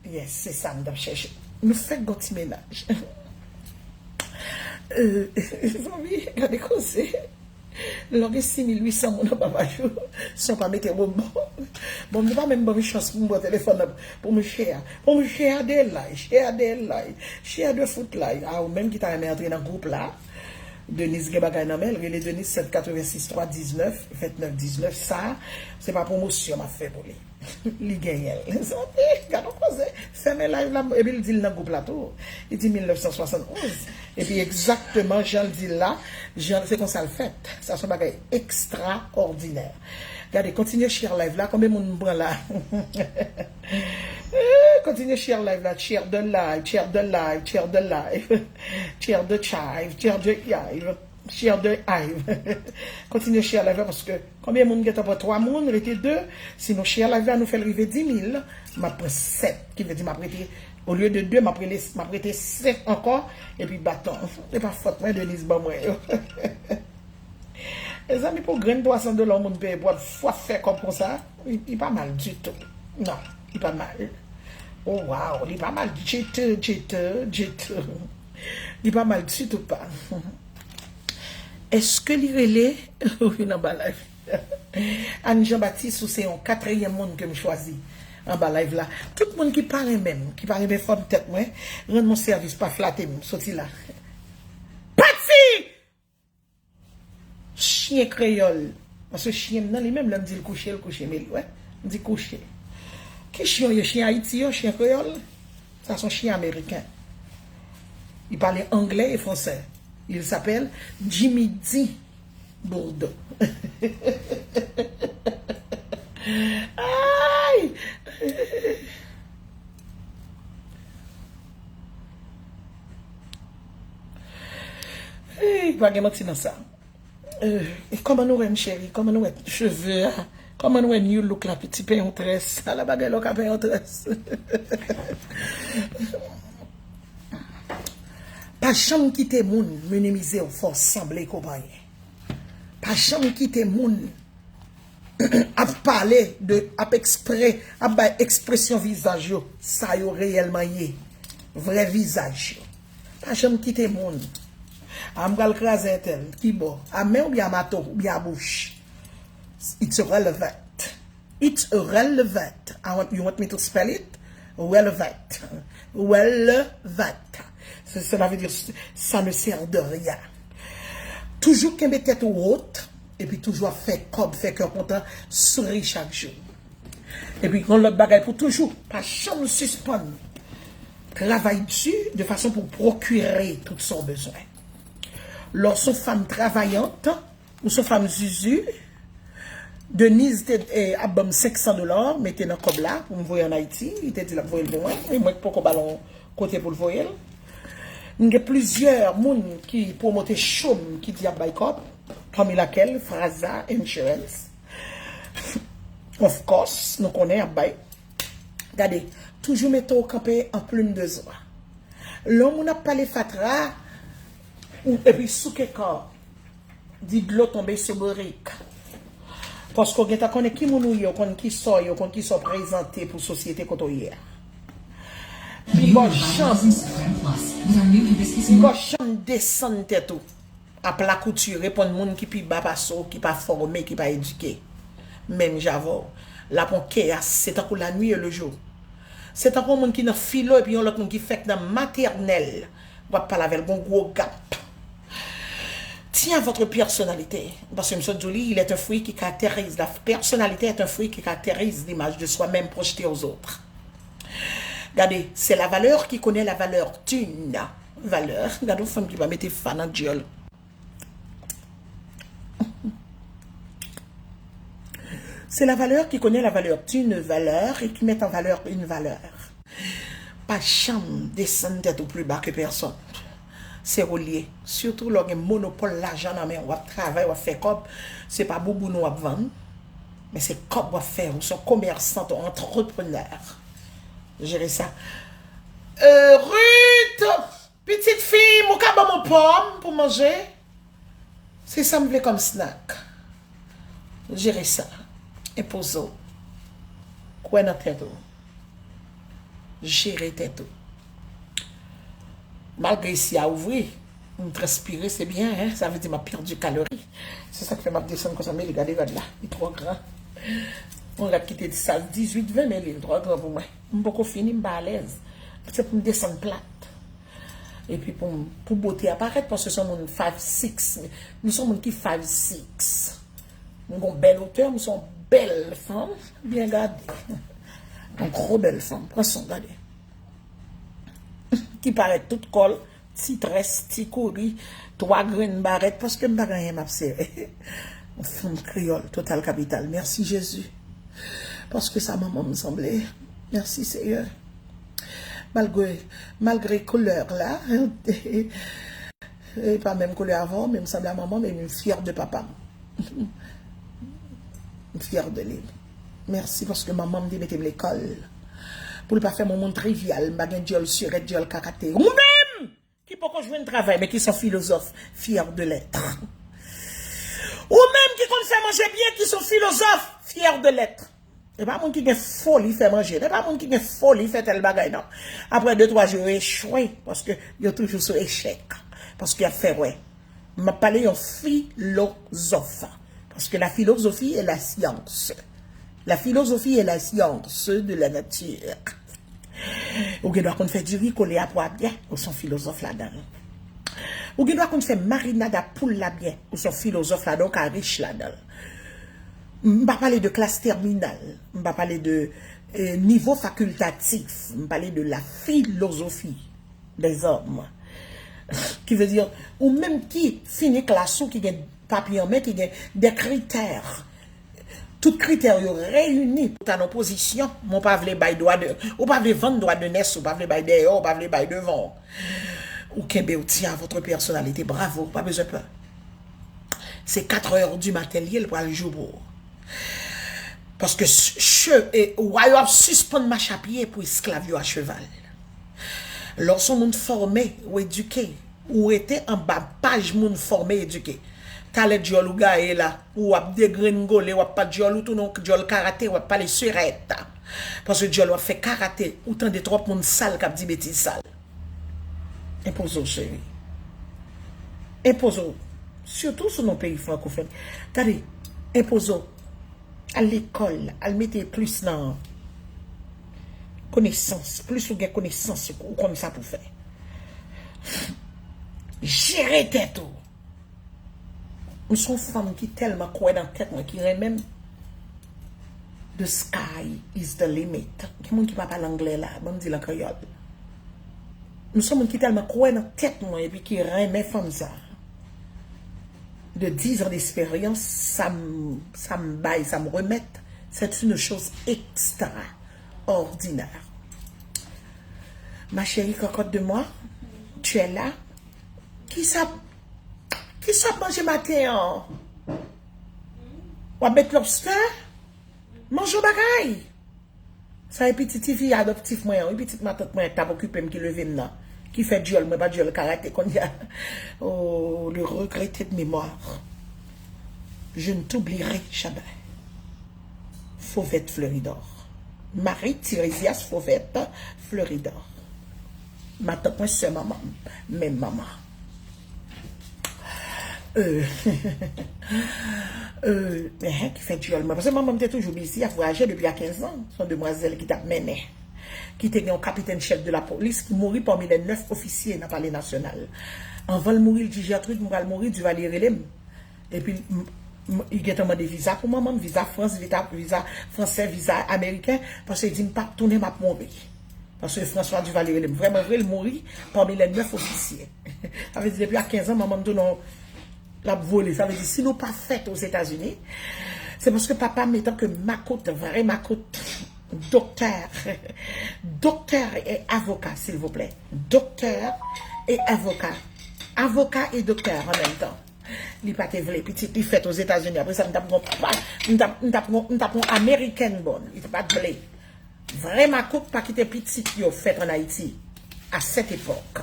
Yes, se sa m t ap chèche. Nou fèk gon ti mennaj. Euh, zanmi, gade koze. Lè w gen sis mil uit san moun anba paj ou, san w pa mete bonbon. Bon, m pa menm ban m chans pou m pran telefòn nan pou m share. Pou m share de live, share de live, share de fout live. A, ou menm ki ta renmen antre nan gwoup la, Denise gen bagay nan men l, rele Denise sèt katrevensis twa diznèf vennèf diznèf. Sa, se pa pwomosyon m ap fè pou li. Li genyen l. Zanmi, gad on koze. Fèmen live la, epi l di l nan gwoup la tou. Li di mil nèf san swasannonz. Epi egzakteman jan l di l la, jan, se konsa l fèt. Sa se yon bagay ekstraòdinè. Gade, kontinye share live la. Konbyen moun m pran la? Eh, kontinye share live la. Share the live, share the live, share the live. Share the chive, share the chive. Share the live. Kontinye share live la paske konbyen moun gentan pran twa moun, rete de. Si nou share live la, nou fè l rive dis mil, m ap pran sèt. Ki vle di m ap rete, olye de de, m ap rele, m ap rete senk ankò, epi baton. Se pa fòt mwen, Denise ban mwen yo. Mezanmi, pou grenn twa san dola yon moun peye pou w ap, w ap fè kòb konsa, li, li pa mal ditou. Non, li pa mal. Oh, wow, li pa mal ditou, ditou, ditou. Li pa mal ditou pa. Èske li rele? Ou vin anba live. Anne Jean Baptiste, ou se yon katriyèm moun ke m chwazi anba live la. Tout moun ki pa renmen m, ki pa renmen fòm tèt mwen, rann mwen sèvis, pa flate m, soti la. Pati! Chyen kreyòl. Paske chyen m nan li menm, lè m di l kouche, l kouche, men li, wè. M di kouche. Ki chyen w ye? Chyen Ayiti yo, chyen kreyòl? Sa se yon chyen ameriken. Li pale anglè e fransè. Il s'appelle Jimmy D Bourdeau. Ay! Pa gen manti nan sa. Euh, e kòman nou wè m, cheri? Kòman nou wè cheve a? Kòman nou wè new look la? Ti penyon très. Ala bagay lè w ka penyon très. Pa janm kite moun minimize w, fè w sanble ke w pa anyen. Pa janm kite moun ap pale de, ap ekspre, ap bay ekspresyon vizaj yo, sa yo reyèlman ye, vrè vizaj yo. Pa janm kite moun, a, m pral kraze entèl, ki bò? A men oubyen a mato oubyen a bouch? It's irrelevant. It's irrelevant. I want, you want me to spell it? Relevant. Relevant. Cela veut dire, ça ne sert de rien. Toujou kenbe tèt ou wot, epi toujou ap fè kòb, fè kè kontan, souri chak jou. Epi yon lòt bagay pou toujou, pa janm sispann travay di de fason pou pwokire tout sa w bezwen. Lè w se yon fanm travayant, ou se yon fanm zuzu, Denise te eh, ap ban m senk san dola, mete nan kòb la pou m voye ann Ayiti. Li te di l ap voye l pou mwen, e mwen k poko ba l yon kote pou l voye l. M gen plizyè moun ki pwomote show m ki di y ap bay kòb, pami lakèl Fraza Insurance. Of course, nou konnen y ap bay. Gade, toujou mete w kanpe an plim de zwa. Lè yon moun ap pale fatra, ou, epi souke kò w, di dlo tonbe sou bourik. Paske w gentan konnen ki moun ou ye, w konn ki sa w ye, w konn ki sa w prezante pou sosyete kote w ye a. Pi bò janm, pi bò janm desann tèt ou. Ap lakouti, reponn moun ki pi ba pase w, ki pa fòme, ki pa edike. Menm jan avè w. Lapon keyas, se tankou la nuit et le jour. Se tankou yon moun ki nan filo epi yon lòt moun ki fèk nan matènèl. W ap pale avè l, gon gwo gap. Tient à votre personnalité. Paske m sot di w li, il est un fruit qui caractérise. La personnalité est un fruit qui caractérise l'image de soi-même projetée aux autres. Gade, c'est la valeur qui connaît la valeur d'une valeur. Gade yon fanm ki pa mete fa nan dyòl. C'est la valeur qui connaît la valeur d'une valeur et qui met en valeur une valeur. Pa janm desann tèt ou pli ba ke pèsonn. Se ou l ye. Sitou lè w gen monopòl lajan nan men w, w ap travay, w ap fè kòb. Se pa bouboun w ap vann, men se kòb w ap fè. Ou se yon komèsant, yon antreprenè. Jere sa. Euh, Ruth! Pitit fi m, ou ka ban m yon pòm pou manje? Se sa m vle kòm snack. Jere sa. Enpoze w. Kwè nan tèt ou. Jere tèt ou. Malgre isi a ouvri, m transpire, se byen, hein? Sa vle di m ap pèdi kalori. Se sa k fè m ap desann konsa, men li gade rad la. Li twò gran. Yon rad ki te di sa dizuit, ven, men li twò gran pou mwen. M poko fini, m pa alèz. Se pou m desann plat. Epi pou, pou bote a parèt, paske se yon moun five six. M se yon moun ki five six. M gon bèl otè, m se yon bèl fanm. Byen gade. Yon gwo bèl fanm. Pran son, gade. Ki parèt tout kò l, ti très, ti kouri, twa grenn barèt, paske m pa gen anyen m ap sere. Yon fanm kreyòl, total kapital. Mèsi Jezi. Paske sa manman m sanble. Mèsi Seyè. Malgre, malgre koulè la, e pa menm koulè avan, men m sanble a manman m, e m fyè de papa m. M fyè de li. Mèsi paske manman m te mete m lekòl. Pou l pa fè m yon moun trivyal, m pa gen dyòl sirèt, dyòl kakate. Ou menm! Ki poko jwenn travay, men ki se yon filozòf, fier de l'être. Ou menm ki konn fè manje byen, ki se yon filozòf, fier de l'être. E pa moun ki gen foli fè manje, e pa moun ki gen foli fè tèl bagay, non. Apre de, twa jou, yo echwe, paske yo toujou sou echèk. Paske y ap fè wè. M ap pale yon filozòf. Paske la philosophie est la science. La philosophie est la science de la nature. Ou gen dwa konn fè diri kole a pwa byen, ou se yon filozòf ladan l. Ou gen dwa konn fè marinad a poul la byen, ou se yon filozòf ladan l, ou ka rich ladan l. M pa pale de klas tèminal, m pa pale de eh, nivo fakiltatif, m pale de la philosophie des hommes. Ki vle di, ou menm ki fini klas ou, ki gen papye an men, ki gen de kritè. Tout kritè yo reyini pou ta nan pozisyon, men w pa vle bay dwa de, ou pa vle vann dwa de nès, ou pa vle bay dèyè, ou pa vle bay devan. Ou kenbe, ou tyen a vòt pèsonalite. Bravo, pa bezwen pè. Se quatre heures du matin li ye, l pral jou pou ou. Paske ch- che- e, wa yo ap sispann mache a pye pou esklav yo a cheval. Lè w se yon moun fòme, ou edike, ou rete anba paj moun fòme, edike. Talè dyòl ou gaye la, ou ap degrenngole, w ap pa dyòl ou tounen yon dyòl karate, w ap pale sirèt. Paske dyòl w ap fè karate, ou tande twòp moun sal k ap di betiz sal. Enpoze w, cheri. Enpoze w. Sitou si w nan peyi frankofòn. Gade, enpoze w. Al lekòl, al mete plis nan konesans. Plis ou gen konesans, ou konn sa pou fè. Jere tèt ou. M se yon fanm ki tèlman kwè nan tèt mwen, ki renmen m. The sky is the limit. Gen moun ki pa pale anglè la, ban m di l an kreyòl. M se yon moun ki tèlman kwè nan tèt mwen epi ki renmen fanm sa. De dix ans d'expérience, sa m, sa m bay, sa m remèt, c'est une chose extraordinaire. Ma chérie cocotte de moi, tu es là? Kisa, kisa w ap manje maten an? W ap met lobster? Manje yon bagay. Sa e pitit ti fi adoptif mwen an, wi, pitit matant mwen an k t ap okipe m, ki leve m nan, ki fè dyòl mwen pa dyòl karate kounye a. Oh, le regretté de mémoire. Je ne t'oublierai jamais. Fauvette Fleuridor. Marie Tiresias Fauvette Fleuridor. Matant mwen, sè manman m, menm manman. Euh, euh, eh, ki fè dyòl mwen. Paske manman m te toujou bizi ap vwayaje depi a kenz an. Se yon demwazèl ki t ap mennen. Ki te gen yon kapitèn chèf de la polis ki mouri pami lè nèf ofisye nan Palè Nasyonal. Anvan l mouri, l di, Gertrude, m pral mouri, Duvalier rele m. Epi, m, m, li gentan mande viza pou manman m, viza Frans, viza, viza fransè, viza ameriken, paske li di m p ap tounen, m ap mouri. Paske François Duvalier rele m. Vrèman vre, l mouri pami lè nèf ofisye. Sa vle di, depi a kenz an, manman m tounen yon, l ap vole. Sa vle di, si nou pa fèt Ozetazini, se paske papa m, etanke makout, vrè makout, doktè, doktè e avoka, silvouplè. Doktè e avoka. Avoka e doktè an menm tan. Li pa te vle pitit li fèt Ozetazini. Apre sa, m t ap gon pa, m t ap, m t ap gon, m t ap gon American born. Li te pa t vle. Vrè makout pa kite pitit yo fèt ann Ayiti. À cette époque.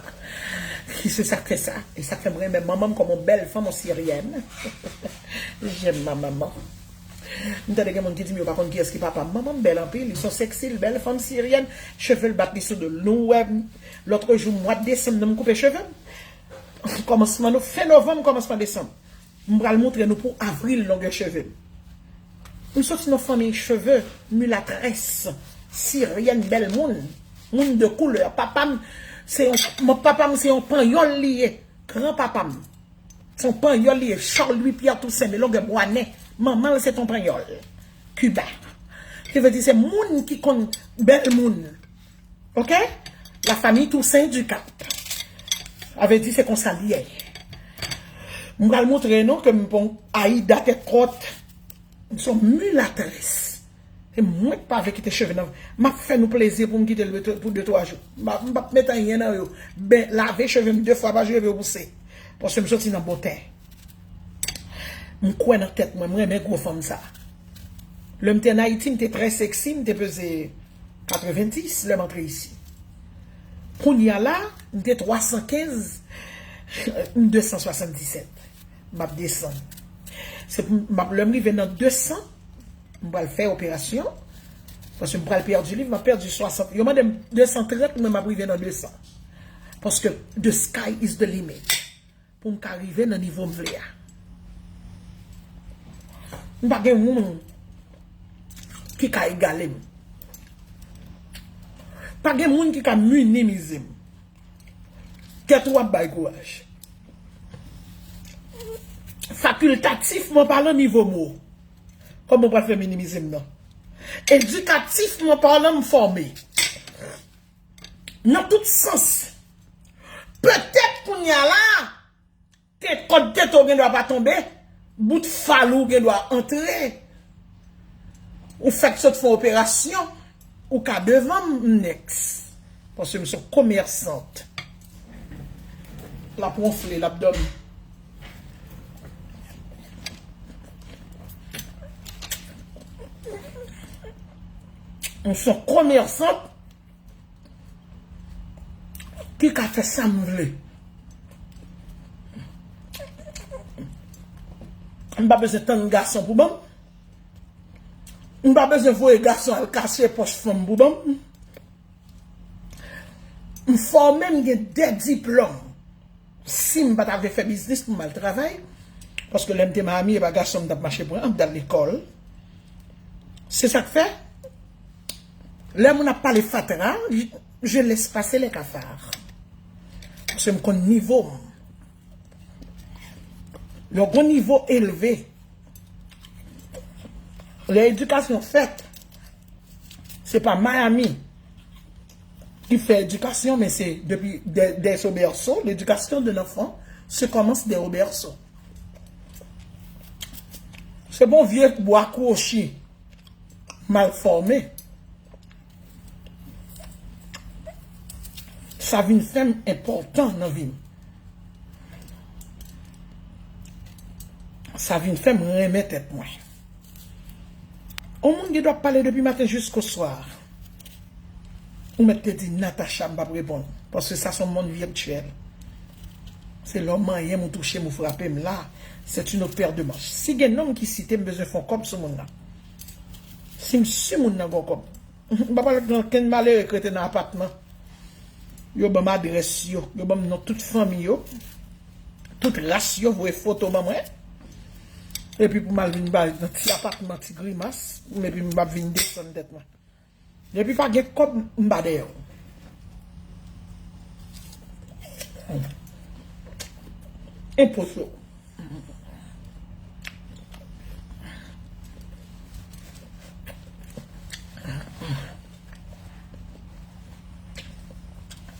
Ki se sa k fè sa. E sa k fè m renmen manman m kòm yon bèl fanm, yon siryèn. J'aime ma maman. M tande gen moun ki di m yo pa konn kiyès ki papa m. Manman m bèl anpil, li se yon sexy, l bèl fanm siryèn, cheve l bat li sou do l. Nou wè m, lòt jou, mwa desanm nan, m koupe cheve m. Kòmansman no-, fen novanm, kòmansman desanm. M pral montre nou pou avril longè cheve m. M soti nan fanmiy cheve, milatrès, siryèn, bèl moun, moun de koulè. Papa m, se yon, mon papa m se yon panyòl li ye, gran papa m. Se yon panyòl li ye, Charles Louis Pierre Toussaint, men longè bwa nen. Manman l se t on panyòl. Kiba. Ki vle di se moun ki konn bèl moun. Ok? La famille Toussaint Ducap. Sa vle di se konsa l ye. M pral montre nou ke m pa yon Aida tèt kòt. M se yon milatrès. E mwen k pa vle kite cheve nan. M ap fè nou plezi pou m kite l pou de twa jou. M pa, m p ap met anyen nan yo. Ben, lave cheve m de fwa pa jou epi yo pouse. Paske m soti nan bon tè. M kwè nan tèt mwen, m renmen gwo fanm sa. Lè m te ann Ayiti, m te trè seksi, m te peze katrevendis lè m antre isi. Kounye a la, m te twa san kenz, m de san swasanndisèt. M ap desann. Se pou m ap, lè m rive nan de san, m pral fè operasyon. Paske m pral pèdi liv, m ap pèdi swasant. Yo mande m de san trant, mwen m ap rive nan de san. Paske the sky is the limit. Pou m ka rive nan nivo m vle a. M pa gen moun ki ka egale m. Pa gen moun ki ka minimize m. Tèt ou ap bay kouraj. Fakiltatifman palan, nivo m wo. Kòman w pral fè minimize m nan? Edikatifman palan, m fòme. Nan tout sans. Petèt kounye a la, te, kòd tete w gen dwa pa tonbe, bout fal ou gen dwa antre. Ou fèk sot fè yon operasyon, ou ka devan m, m next. Paske m se yon komèsant. L ap wonfle, l ap dòmi. M se yon komèsant ki ka fè sa m vle. M pa bezwen tann gason pou ban m. M pa bezwen voye gason al kache pòch fanm pou ban m. M fòme, m gen de diplòm. Si m pa ta vle fè biznis pou m al travay, paske lè m te Miami, e pa gason m t ap mache pran, m t al lekòl. Se sa k fè, lè moun ap pale fatra, je, je laisse passer les cafards. Paske m konn nivo m. Lè w gon nivo elve, lè edikasyon fèt, se pa Miami ki fè edikasyon, men se depi dès, dès au berceau, l'éducation d'un enfant se commence dès au berceau. Se bon vye bwa kwochi mal fòme. Sa vin fè m enpòtan nan vi m. Sa vin fè m renmen tèt mwen. Yon moun gen dwa ap pale depi maten jiskoswa. Ou mèt te di, Natacha, m p ap reponn. Paske sa se yon monn vityèl. Se lè w manyen m, ou touche m, ou frape m la. C'est une autre paire de manches. Si gen nonm ki site m, bezwen fè yon kòb sou moun nan. Si m si moun nan gon kòb. M pa pral gen okenn malere k rete nan apatman. Yo ban m adrès yo. Yo ban m non tout fanmi yo. Tout ras yo, voye foto ban mwen. Epi pou m al vin bay nan ti apatman, ti grimas. Epi m ap vin desann tèt mwen. Depi pa gen kòb, m pa dèyè w. Enpo sou.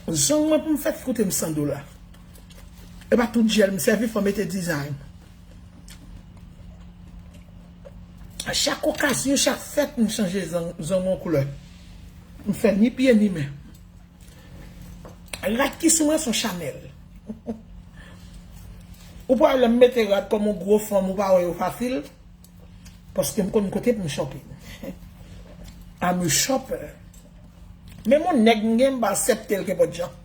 Zong mwen pou m fè koute m san dola. E pa tout jèl m sèvi, fò mete dizayn. Chak okazyon, chak fèt, m chanje zong, zong yon koulè. M fè ni pye ni men. Rad ki sou mwen se yon Chanel. Ou pa wè lè m mete rad kòm yon gwo fanm, ou pa wè yo fasil. Paske m konn kote pou m shopping. I'm a shopper. Menm yon nèg m gen, m pa aksepte l kenpòt jan.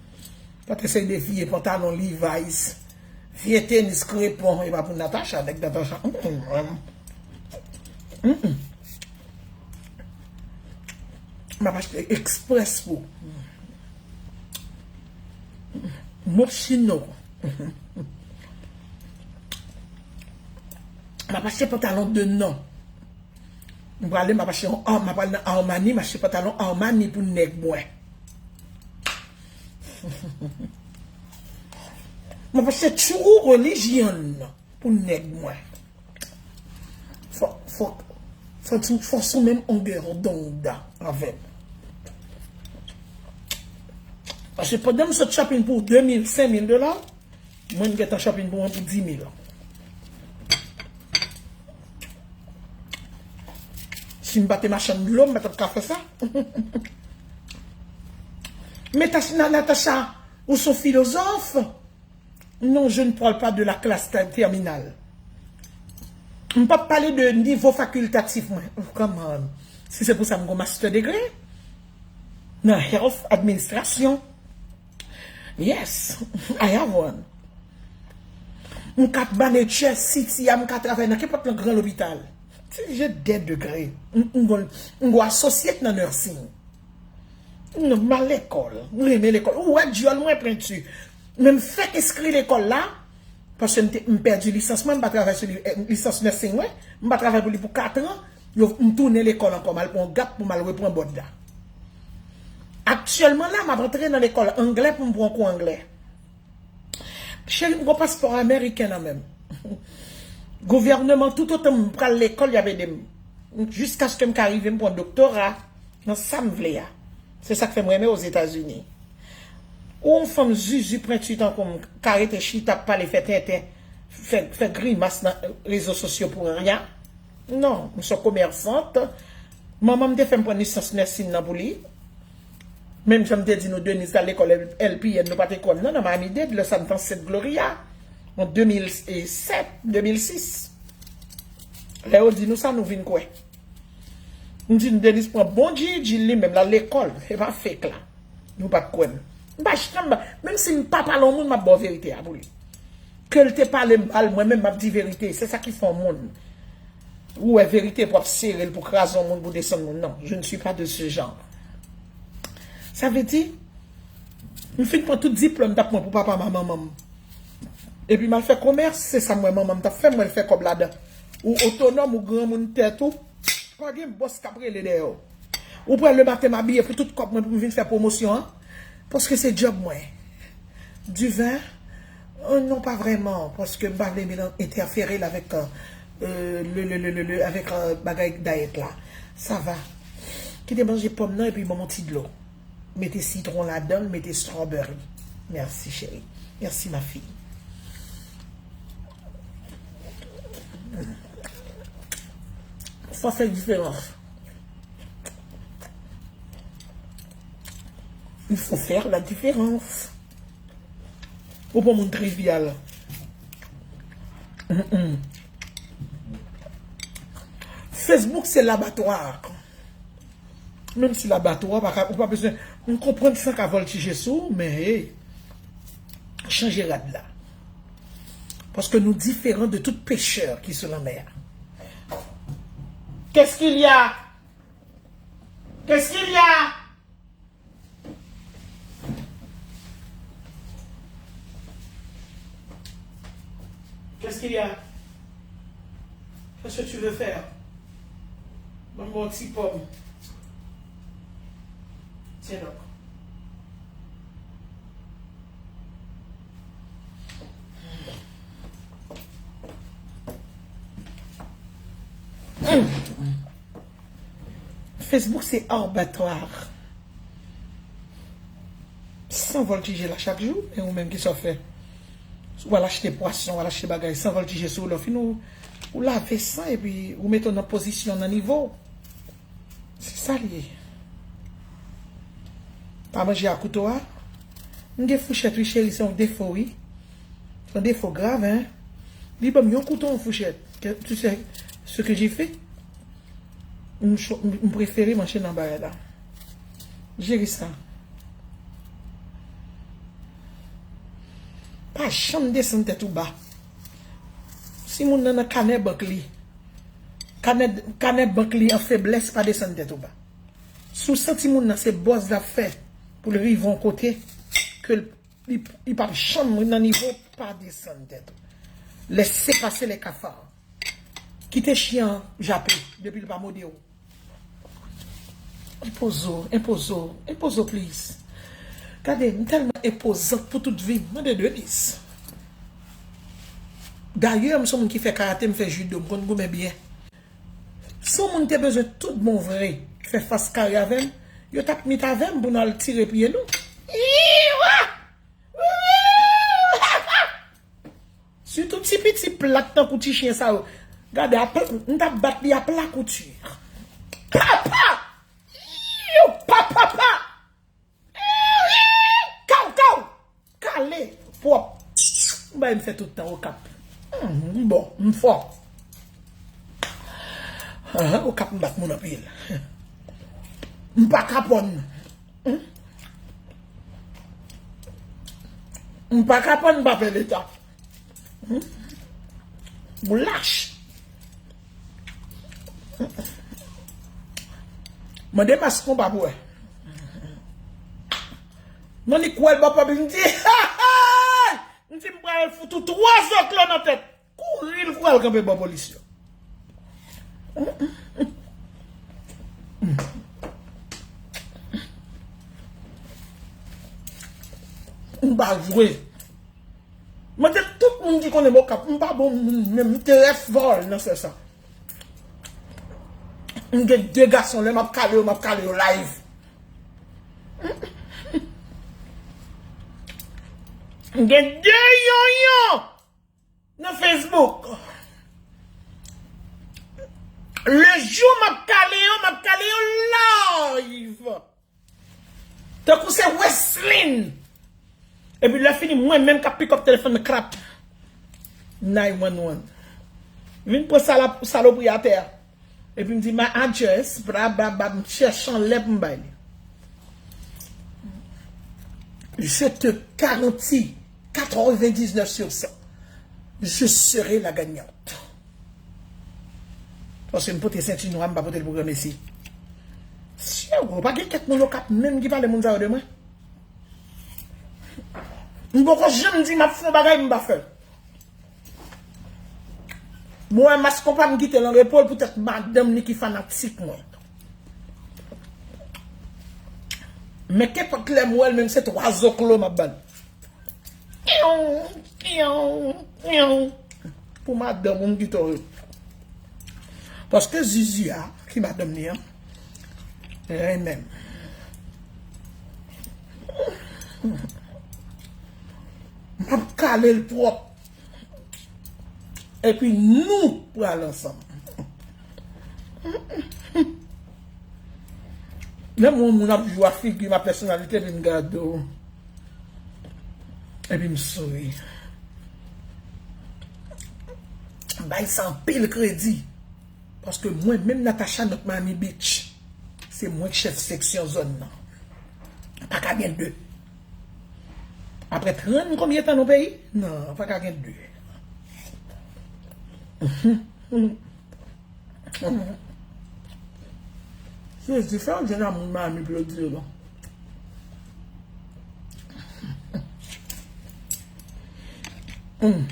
Pote seri de vye pantalon Levi's, vye tenis krepon, e pa pou Natacha, nèg Natacha. Mm, mm, mm, mm. M ap achte Express pou Moschino. M ap achte pantalon de non. M prale, m ap achte yon Ar-, m ap al nan Armani, m achte pantalon Armani pou nèg mwen. M ap achte True Religion pou nèg mwen. Fò, fò, fò, fò sou menm longè dond avè m. Paske pandan m sot shopping pou de mil, senk mil dola, mwen m gentan shopping pou mwen pou dis mil. Si m pa te machann dlo, m pa t ap ka fè sa. Men Tach-, Na-, Natacha, ou se yon filozòf. Non, je ne parle pas de la classe ter-, terminale. M p ap pale de nivo fakiltatif mwen. Oh, come on. Si se pou sa m gon master degree nan health administration. Yes, I have one. M ka manager city a, m ka travay nan kenpòt gran lopital. Si, j'ai des degrés. M, m gon, m gon associate nan nursing. Non, m al lekòl. M renmen lekòl. Ou wè dyòl mwen penti. Men m fèk enskri lekòl la. Paske m te, m pèdi lisans mwen, m pa travay sou li, eh, lisans nursing mwen. M pa travay pou li pou kat an. Yo, m tounen lekòl ankò, m al pran yon gap pou m al repran bòd la. Aktyèlman la, m ap antre nan lekòl anglè pou m pran kou anglè. Cheri, m gon paspò ameriken nan men m. Gouvènman, toutotan m pral lekòl, y ap ede m. Jiskaske m ka rive m pran doktora nan sa m vle a. Se sa k fè m renmen Ozetazini. Ou yon fanm zuzu pwenti tankou m ka rete chita ap pale, fè tenten, fè, fè grimas nan rezo sosyo pou anyen. Non, m se yon komèsant. Manman m te fè m pran lisans nursing nan pou li. Menm jan m te di nou, Denise al lekòl L P N, nou pa te kwè m nan, nan Miami-Dade, lè sa m t ansent Gloria, an de mil sèt, de mil sis. Lè yo di nou sa, nou vin kwè. M di nou, Denise pran bon G E D li menm, l al lekòl, se pa fake la. Nou pa t kwè m. M pa janm, menm si m pa pale yon moun, m ap ba w verite a pou li. Ke l te pale m mal, mwen menm m ap di verite. Se sa ki fè yon moun. Ou wè verite pou ap sere l, pou kraze yon moun, pou desann moun. Non, je ne suis pas de ce genre. Sa vle di, m fin pran tout diplòm t ap mwen pou papa m ak manman m. Epi m al fè komès, se sa m wè manman m t ap fè, m wè l fè kòb ladan. Ou otonòm, ou granmoun tèt ou, pa gen bòs k ap rele dèyè w. Ou pran le maten m abiye pou tout kòb mwen pou m vin fè pwomosyon an. Paske se djòb mwen. Divin, euh, non, pa vrèman, paske m pa vle melan-, entèfere l avèk, euh, le, le, le, le, le, avèk, euh, bagay dayèt la. Sa va. Kite manje pòm nan epi ban m yon ti dlo. Mete sitwon ladan l, mete strawberry. Mèsi, cheri. Mèsi, ma fille. Fò fè diferans. Il faut faire la différence. Ou pa moun trivial. Mm-mm. Facebook se labatwa. Menm si labatwa, pa ka, ou pa bezwen, m konprann san ka vòltije sou ou, men hey, chanje rad la. Paske nou diferan de tout pechè ki sou lanmè a. Qu'est-ce qu'il y a? Qu'est-ce qu'il y a? Qu'est-ce qu'il y a? Qu'est-ce que tu veux faire? Ban m yon ti pòm. Tiens donc. Facebook se abatwa. San vòltije la chak jou, e ou menm ki sa w fè? Ou al achte pwason, ou al achte bagay, san vòltije sou ou, lè w fin ou, ou lave san epi ou mete w nan pozisyon, nan nivo w. Se sa l ye. Pa manje a kouto a. M gen fouchèt wi cheri, se yon defo wi. Se yon defo grav, hein. Li ban m yon kouto, yon fouchèt. Ke, tu sais ce que j'ai fait? M cho-, m, m prefere manje nan bagay la. Jere sa. Pa janm desann tèt ou ba. Si moun nan nan kanè bank li, kanè, kanè bank li an feblès, pa desann tèt ou ba. Si w santi moun nan se bòz l ap fè pou l rive yon kote ke l, li, li p ap janm nan nivo, pa desann tèt ou. Laissez passer les cafards. Kite chen an jape depi l pa mòde w. Enpoze w, enpoze w, enpoze w, please. Gade, m tèlman enpozant pou tout vi m. Mande Denise. Dayè, m se yon moun ki fè karate, m fè judo, m konn goumen byen. Si yon moun te bezwen tout bon vre fè fas kare avè m, yo t ap mit avè m pou n al tire pye nou. Iwa! Sitou ti piti plat tankou ti chen sa yo. Gade, a pl-, m t ap bat li a pla kouti. Papa! Iu, pa, pa, pa! Kaw, kaw! Kale! Pwòp! M bay m fè tout tan Okap. Hmm, m bon, m fò. Ahan, Okap m bat moun anpil. M pa ka pòn. Hmm? M pa ka pòn, m pa pè leta. Hmm? Ou lach. Mande mas konpa pou wè. Mande kwè l bò pòp, m di, m di m pral fout ou twa zoklo nan tèt. Kouri l kouri al kanpe bò polis yo. M pa jwe. Mande tout moun ki konnen m Okap, m pa bon moun menm, m te rès vòl nan sè sa. M gen de gason, lè m ap kale yo, m ap kale yo live. M gen de yonyon nan Facebook. Le jou m ap kale yo, m ap kale yo live. Tankou se Weslin. Epi lè fini, mwen menm k ap pick up telefòn nan, krap. Nine one one. Vin pran sala-, salopri atè a. Epi m di, "My address, bla, bla, bla," m chèche anlè pou m bay li. Je te garantis quatre-vingt-dix-neuf sur cent, je serai la gagnante. Paske m pote senti nwa, m pa pote l pou granmesi. Sye, ou pa gen kèk moun yo k ap menm ki pale moun sa yo de mwen. M poko janm di m ap fè yon bagay, m pa fè l. Mwen, mas konpa m kite l an repo l poutèt madanm li ki fanatik mwen. Men kenpòt lè m wè l, menm se twa zoklo m ap ba l. Kiyow, kiyow, kiyow. Pou madanm ou m kite w. Paske Zizi a, ki madanm li an, renmen m. M ap kale l pwòp. Epi nou pral ansanm. Lè m wè yon moun ap jwe ak figi m ak pèsonalite, epi m gade w. Epi m souri. M bay sa anpil kredi. Paske mwen menm, Natacha, North Miami Beach, se mwen k chèf seksyon zòn nan. Pa ka gen de. Apre trant konbyen tan nan peyi? Non, pa ka gen de. Jezi, fè yon djèn a moun Miami pou yo di yo non. Mm.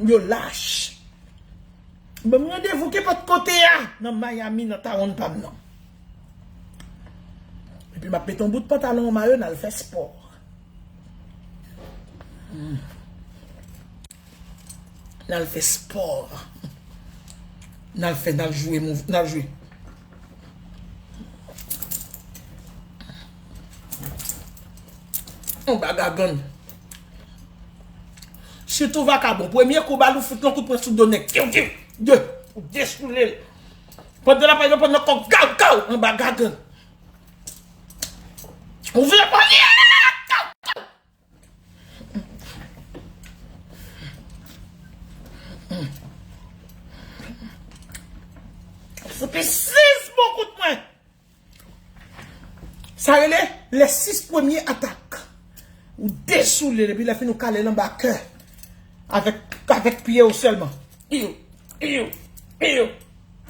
Yo lach. Ban m randevou kenpòt kote a, nan Miami, nan town pa m nan. Epi m ap mete yon bout pantalon, yon mayo, n al fè spò. Hmm. N al fè spò. N al fè, n al jwe, mouv-, n al jwe. Yon baga gann. Sitou vakabon. Premye kou bal ou fout yon kout pwen sou do nèg. Kiw, kiw. De. Ou desoule l. Pandan l ap pale, pandan kòk kaw, kaw. Yon baga gann. Ou vle pale? Fouti sis bon kout pwen. Sa rele les six premiers atak. Ou desoule l, epi lè fini ou kale l anba kè. Avèk, avèk pye w sèlman. Piw, piw, piw,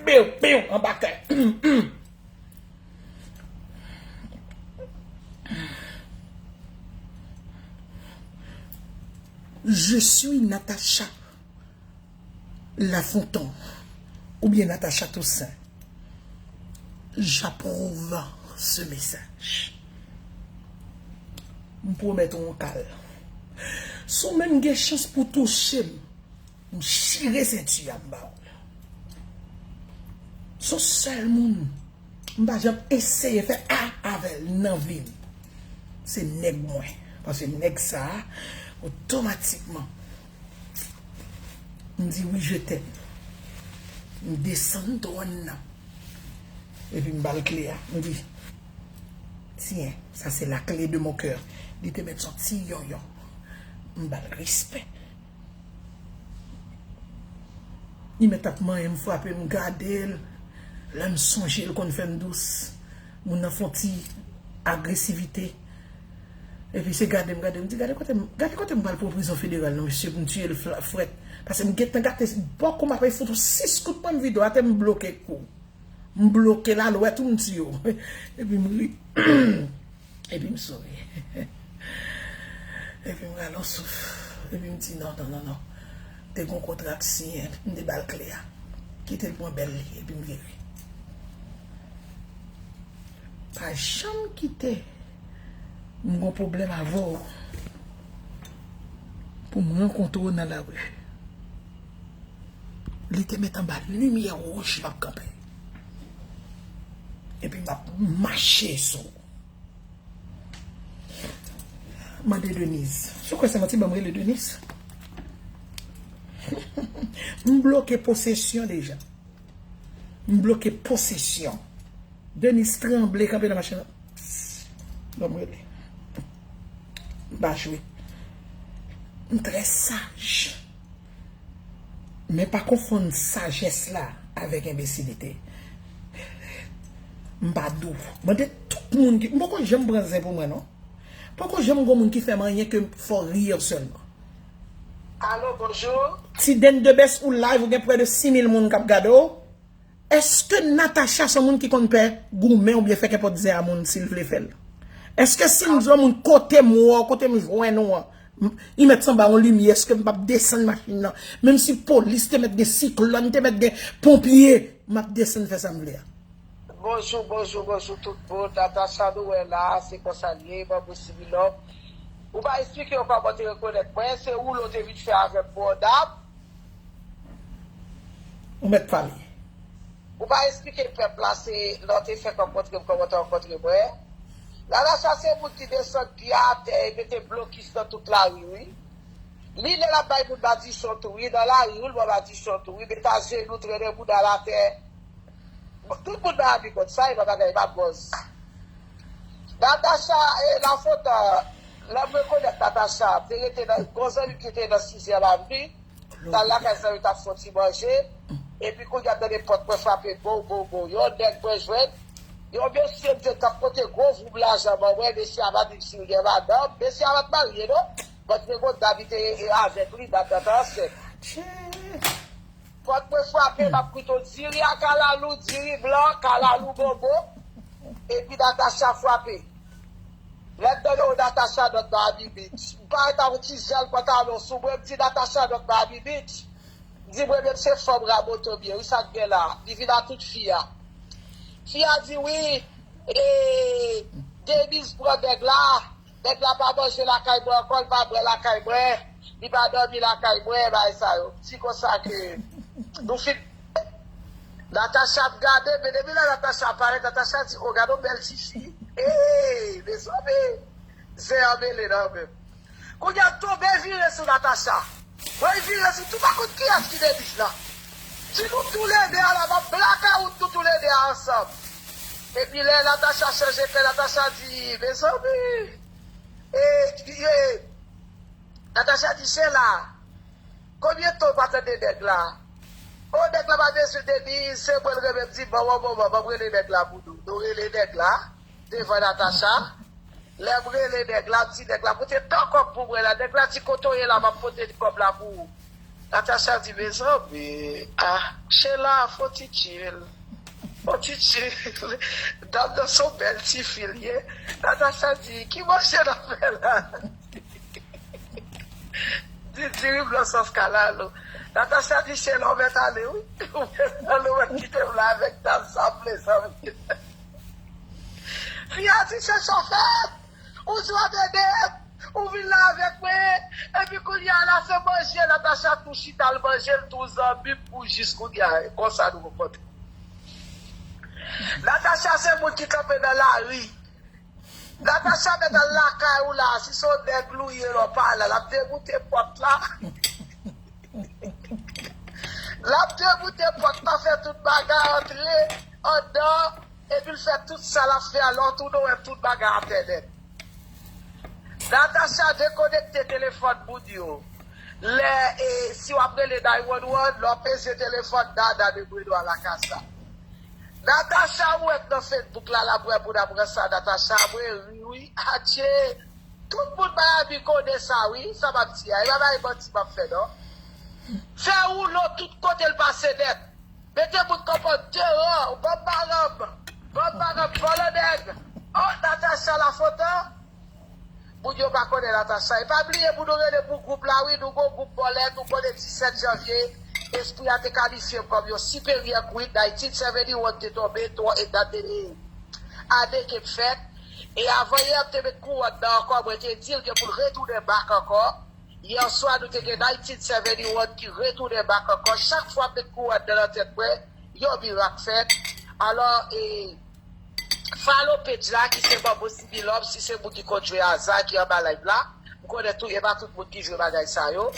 piw, piw, anba kè. Je suis Natacha Lafontant oubyen Natacha Toussaint. J'approuve ce message. M pwomèt ou yon kal. Si w menm gen chans pou touche m, m chire senti a m ba w l. Se yon sèl moun m pa janm eseye fè a avè l nan vi m. Se nèg mwen. Paske nèg sa a, otomatikman, m di wi, je t'aime. M desann twòn nan. Epi m ba l kle a. M di, tiens, ça c'est la clé de mon cœur. Li te mèt soti yonyon. M ba l respè. Li mèt ap manyen m, frape m, gade l. Lè m sonje l konn fè m dous. Moun nan fè yon ti agresivite. Epi se gade m, gade m, di, "Gade kote m, gade kote m pral pran prizon federal nan, mesye, pou m tiye l fla-, frèt." Paske m gentan gate, bò kou m ap fout ou sis kout pwen, m vide w atè, m bloke kou. M bloke l, alwèt ou m tiye w. Epi m ri. Epi m souri. Epi m rale yon souf. Epi m di, "Non, non, non, non." Te gon kontra k siyen, m te ba l kle a. Kite l pran bèl li, epi m vire. Pa janm kite m gon pwoblèm avè w pou m rankontre w nan lari. Li te mèt anba limyè wouj m ap kanpe. Epi m ap mache sou w. Mande Denise. Si w kwè se manti, ban m rele Denise. M bloke posesyon deja. M bloke posesyon. Denise tranble kanpe nan machin nan. Ban m rele. M pa jwe. M trè saj. Men pa konfonn sajès la avèk enbesilite. M pa dou. Mande tout moun ki, m poko janm pran zen pou mwen non. Poko janm gon moun ki fè m anyen ke fò ri sèlman. Alo, bonjou. Ti Den de Bès ou live, ou gen prè de sis mil moun k ap gade w. Èske Natacha se yon moun ki konn pè goumen oubyen fè kenpòt zen a moun si l vle fè l? Èske si m di yon moun kote m wè w, kote m jwenn ou an, m- li mèt sanba yon limyè, èske m p ap desann machin nan? Menm si polis te mèt gen siklòn, te mèt gen ponpye, m ap desann fè sa m vle a. Bonjou, bonjou, bonjou tout moun. Natacha nou wè la, se konsa l ye, Manbo Sibilòm. Ou pa eksplike yo kòman w te rekonèt mwen, se woulo w te vin fè avè m bòdap. Ou mèt pale. Ou pa eksplike pèp la se lè w te fèk rankontre m kòman w te rankontre mwen. Natacha se moun ki desann pye atè e mete blokis nan tout lari wi. Li lè l ap bay moun madichon tou wi, nan lari wi l ban madichon tou wi, met ajenou, trennen bouda l atè. Tout moun nan Miami konn sa, e pa bagay, e pa buzz. Natacha e Lafontan, lè m rekonèt Natacha, m te rete nan, gon zanmi m ki te nan Sizyèm Avni, t al lakay zanmi m t ap fè yon ti manje, epi kounye a m tande pòt mwen frape bow, bow, bow. Yon nèg mwen jwenn, yon mesye m te t ap pote gwo voum lajan ban mwen, mesye a pa di m si l gen madanm, mesye a pa t marye non, but men gon dam li te avèk li, dam nan te ansent. Pòt mwen frape, m ap koute w diri a kalalou, diri blan, kalalou bonbon. Epi Natacha frape. Lè m tande w Natacha dòt Miami Beach. M parèt ak yon ti zèl pantalon sou mwen, m di Natacha dòt Miami Beach. M di mwen menm se fanm Raboto m ye, wi sa k gen la. Li vin a tout fi a. Fi a di wi, e, Denise pran nèg la. Nèg la pa manje lakay mwen ankò, li pa bwè lakay mwen, li pa dòmi lakay mwen, bagay sa yo. M di konsa ke nou fin. Natacha ap gade, men depi lè Natacha ap parèt, Natacha di, o, gade yon bèl tifi. Eey, mezanmi, zen an mele nan men m. Kounye a m tonbe vire sou Natacha. Mwen vire sou tou pa konn kiyès ki Denise la. Di nou toulede a la, m ap blakawout nou toulede a ansanm. Epi lè Natacha chanje kè, Natacha di, mezanmi, E, e, Natacha di, Chela, konbyen tan w pa tande nèg la? O, nèg la pa bezwen Denise, se mwen l renmen, m di, ban w yon moman, ban m rele nèg la pou nou. Nou rele nèg la, devan Natacha. Lè m rele nèg la, m di nèg la, pote tan kòb pou mwen la. Nèg la di, kote w ye la, m ap pote kòb la pou ou. Natacha di, mezanmi, ah, Chela, fò ti chill. Fò ti chill. Dam nan se yon bèl tifi l ye. Natacha di, ki manje n ap fè la? Di diri blan sòs kalalou. Natacha di, Chela, ou mèt ale, wi. Ou mèt ale, ou mèt kite m la avèk dam sa, m vle zanmi. Fi a di, se chofè! Ou di w ap ede m, ou vin la avèk mwen, epi kounye a la se manje, Natacha tou chita l manje l tou zanmi m pou jis kounye a, konsa nou rankontre. Natacha se moun ki kanpe nan lari. Natacha mèt al lakay ou la, si se yon nèg l ou ye lè w pa la, l ap demoute pòt la. L ap demoute pòt la, fè tout bagay antre anndan, epi l fè tout sa l ap fè a, lè w tounen w wè tout bagay atè nèt. Natacha dekonekte telefòn moun yo. Lè, e, si w ap rele nine one one, lè w peze telefòn Dada de Benoit Lacasa. Natacha ou wè k nan Facebook la, l ap wè moun ap ranse a Natacha, mwen ri wi, adje. Tout moun Miami konnen sa wi, sa m ap di a, e pa bay manti m ap fè non. Fè woulo tout kote l pase nèt. Mete moun kanpe deyò, banm maranm, banm maranm, vòlò nèg. Oh, Natacha Lafontan. Moun yo pa konnen Natacha. E pa bliye pou nou rele pou gwoup la wi, nou gon gwoup vòlè, nou konnen disèt janvye, espri a te kalifye m kòm yon siperyè queen, nineteen seventy-one te tonbe, twa, e dat de ane ke m fèt. E avan yè m te met kouwòn nan ankò, mwen te di l ke pou l retounen back ankò. Yè swa nou te gen nineteen seventy-one ki retounen back ankò. Chak fwa m met kouwòn nan nan tèt mwen, yon mirak fèt. Alò, e, follow page la ki se Manbo Sibilòm, si se moun ki konn jwe aza ki anba live la. M konnen tou, e pa tout moun ki jwe bagay sa yo.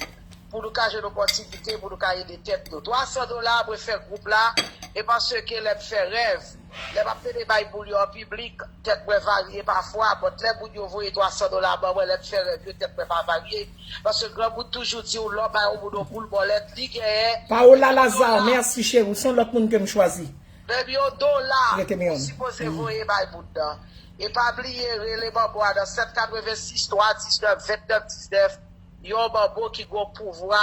pou nou ka jwenn opòtinite, pou nou ka ede tèt nou. Twa san dola, mwen fè gwoup la, e paske lè m fè rèv, lè m ap plede bay moun yo an piblik, tèt mwen varye pafwa, but lè moun yo voye twa san dola ban mwen, lè m fè rèv yo, tèt mwen pa varye. Paske granmoun toujou di w, lè w bay yon moun yon boul bòlèt, li genyen. Paola Lazare, mèsi cheri, w se yon lòt moun ke m chwazi. Menm yon dola, ou sipoze voye bay moun nan. E pa bliye, rele manbo a nan sèt katrevensis twa diznèf vennèf diznèf, yon manbo ki gon pouvwa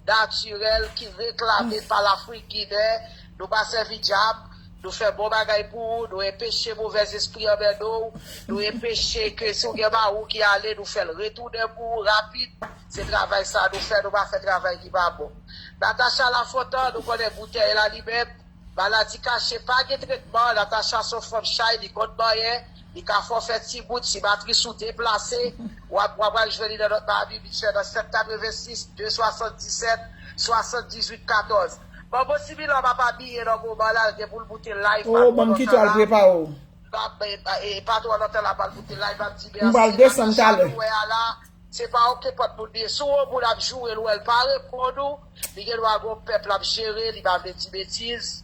natirèl, ki reklame pa Lafrik Ginen. Nou pa sèvi dyab, nou fè bon bagay pou ou, nou enpeche movèzespri anmède w, nou enpeche ke si w gen mari w ki ale, nou fè l retounen pou ou rapid. Se travay sa nou fè, nou pa fè travay ki pa bon. Natacha Lafontan, nou konnen boutèy la li menm, maladi kache pa gen tretman, Natacha se yon fanm chay, li konn manyen, li ka fè w fè ti bout, si matris ou deplase, w ap, w ap al jwenn li nan nòt Miami Beach nan sèt katrevensis de swasanndisèt swasanndizuit katòz. Manbo Similò pa pa bliye nan moman la, l gen pou l moute live. Oh, ban m kite w al prepare w. Pa, e, e, e pa twò lontan la, pa l moute live, ap di mèsi. M pral desann talè. Natacha nou wè a la, se pa okenpòt moun li ye. Si w wè yon moun ap joure l, ou wè l pa reponn ou, li gen dwa gen yon pèp l ap jere, li pa vle di betiz.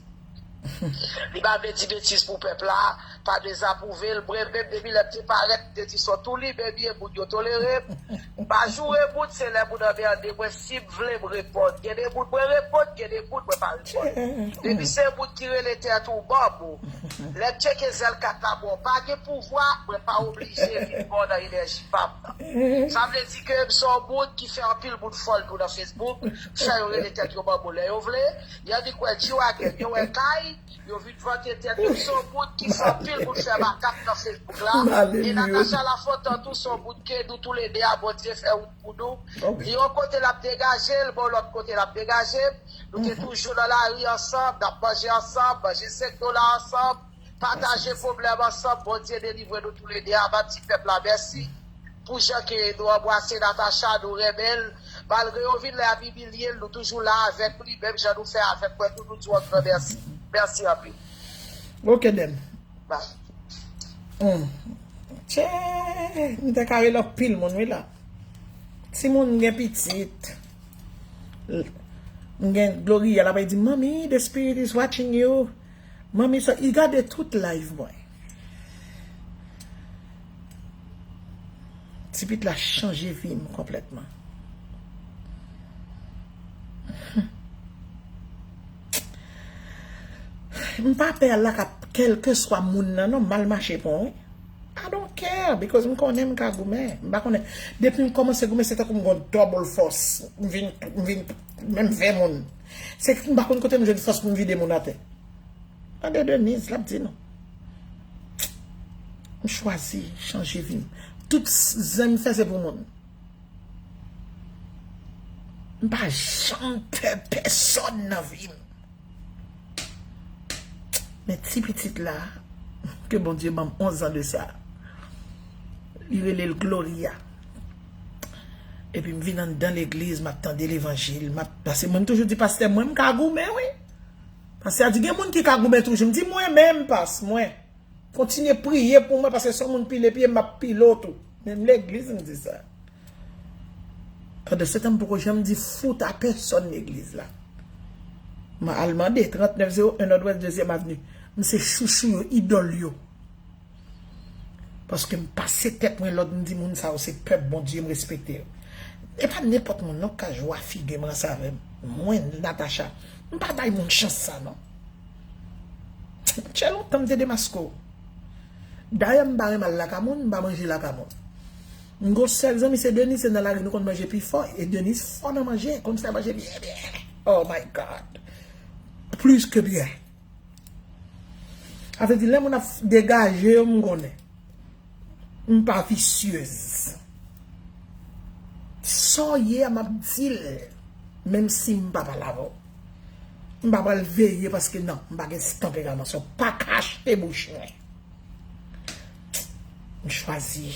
Li pa vle di betiz pou pèp la, pa dezapwouve l. Mwen menm, depi lè m te parèt, m te di sòt tou li menm ye, moun yo tolere m. M pa joure moun, se lè moun anmède mwen, si m vle m reponn. Gen de moun mwen reponn, gen de moun mwen pa reponn. Depi se moun ki rele tèt ou manbo, lè m tcheke zèl kat la, bon, pa gen pouvwa, mwen pa oblije vin ba w nan enèji pa m nan. Sa vle di ke m se yon moun ki fè anpil moun follow nan Facebook, fè yo rele tèt yo manbo lè yo vle. Y annik wè G-Wagon, yo wè Kay, yo vin vante tèt yo. M se yon moun ki fè anpil moun fè makak nan Facebook la. E Natacha Lafontan tou se yon moun ke nou toulede a, Bondye fè wout pou nou. Li yon kote l ap degaje l, mwen yon lòt kote l ap degaje m. Nou te toujou nan lari ansanm, n ap manje ansanm, manje senk dola ansanm, pataje pwoblèm ansanm. Bondye delivre nou toulede a, m ap di pèp la mèsi pou jan ke nou anbrase Natacha, nou renmen l. Malgre yo vin la ap imilye l, nou toujou la avèk li, menm jan nou fè avèk mwen tou, nou di w yon gran mèsi. Mèsi anpil. Ok, then. Bye. Hmm. Tchè, m te ka rele anpil moun, wi, la. Timoun gen pitit. M gen Gloria, l ap di, "Mommy, the spirit is watching you." Manmi sa, li gade tout live mwen. Ti pitit la chanje vi m konplètman. M pa pè al lakay kèlkeswa moun nan, non, m al mache pran, wi. I don't care, because m konnen m ka goumen. M pa konnen. Depi m kòmanse goumen, se tankou m gon double force. M vin, m vin, menm ven moun. Se ki m pa konn kote m jwenn fòs pou m vide moun atè. Tande Denise, l ap di nou. M chwazi chanje vi m. Tout zen m fè se pou moun. M pa janm pè pèsonn nan vi m. Men ti pitit la, ke Bondye ban m onz an de sa, li rele l Gloria. Epi m vin anndan legliz, m ap tande levanjil, m ap, paske mwen m toujou di pastè mwen, m ka goumen, wi. Pastè a di, "Gen moun ki ka goumen toujou." M di, "Mwen menm, pas, mwen. Kontinye priye pou mwen, paske se yon moun pile pye, m ap pile w tou." Menm legliz, m di sa. Pandan se tan, m poko janm di fout a pèsonn legliz la. M al mande, trannèf zewo en Nòdwès, dezyèm avni. M se chouchou yo, idòl yo. Paske m pase tèt mwen lòd, m di moun sa yo se pèp Bondye, m respekte yo. E pa nenpòt moun non k ka jwe a figi m, ranse avè m. Mwen, Natacha, m pa bay moun chans sa non. Tchè, lontan m te demaske w. Dayè m pa renmen al lakay moun, m pa manje lakay moun. M gon sèl zanmi se Denise, se nan lari nou konn manje pi fò, e Denise fò nan manje, konn fè manje byen byen. Oh my God. Plis ke byen. Sa vle di, lè moun ap degaje yo, m konnen. M pa visyez. Sa w ye a, m ap di l, menm si m pa pale avè w. M pa pral veye paske non, m pa gen tanperaman sa. Pa ka achte bouch mwen. M chwazi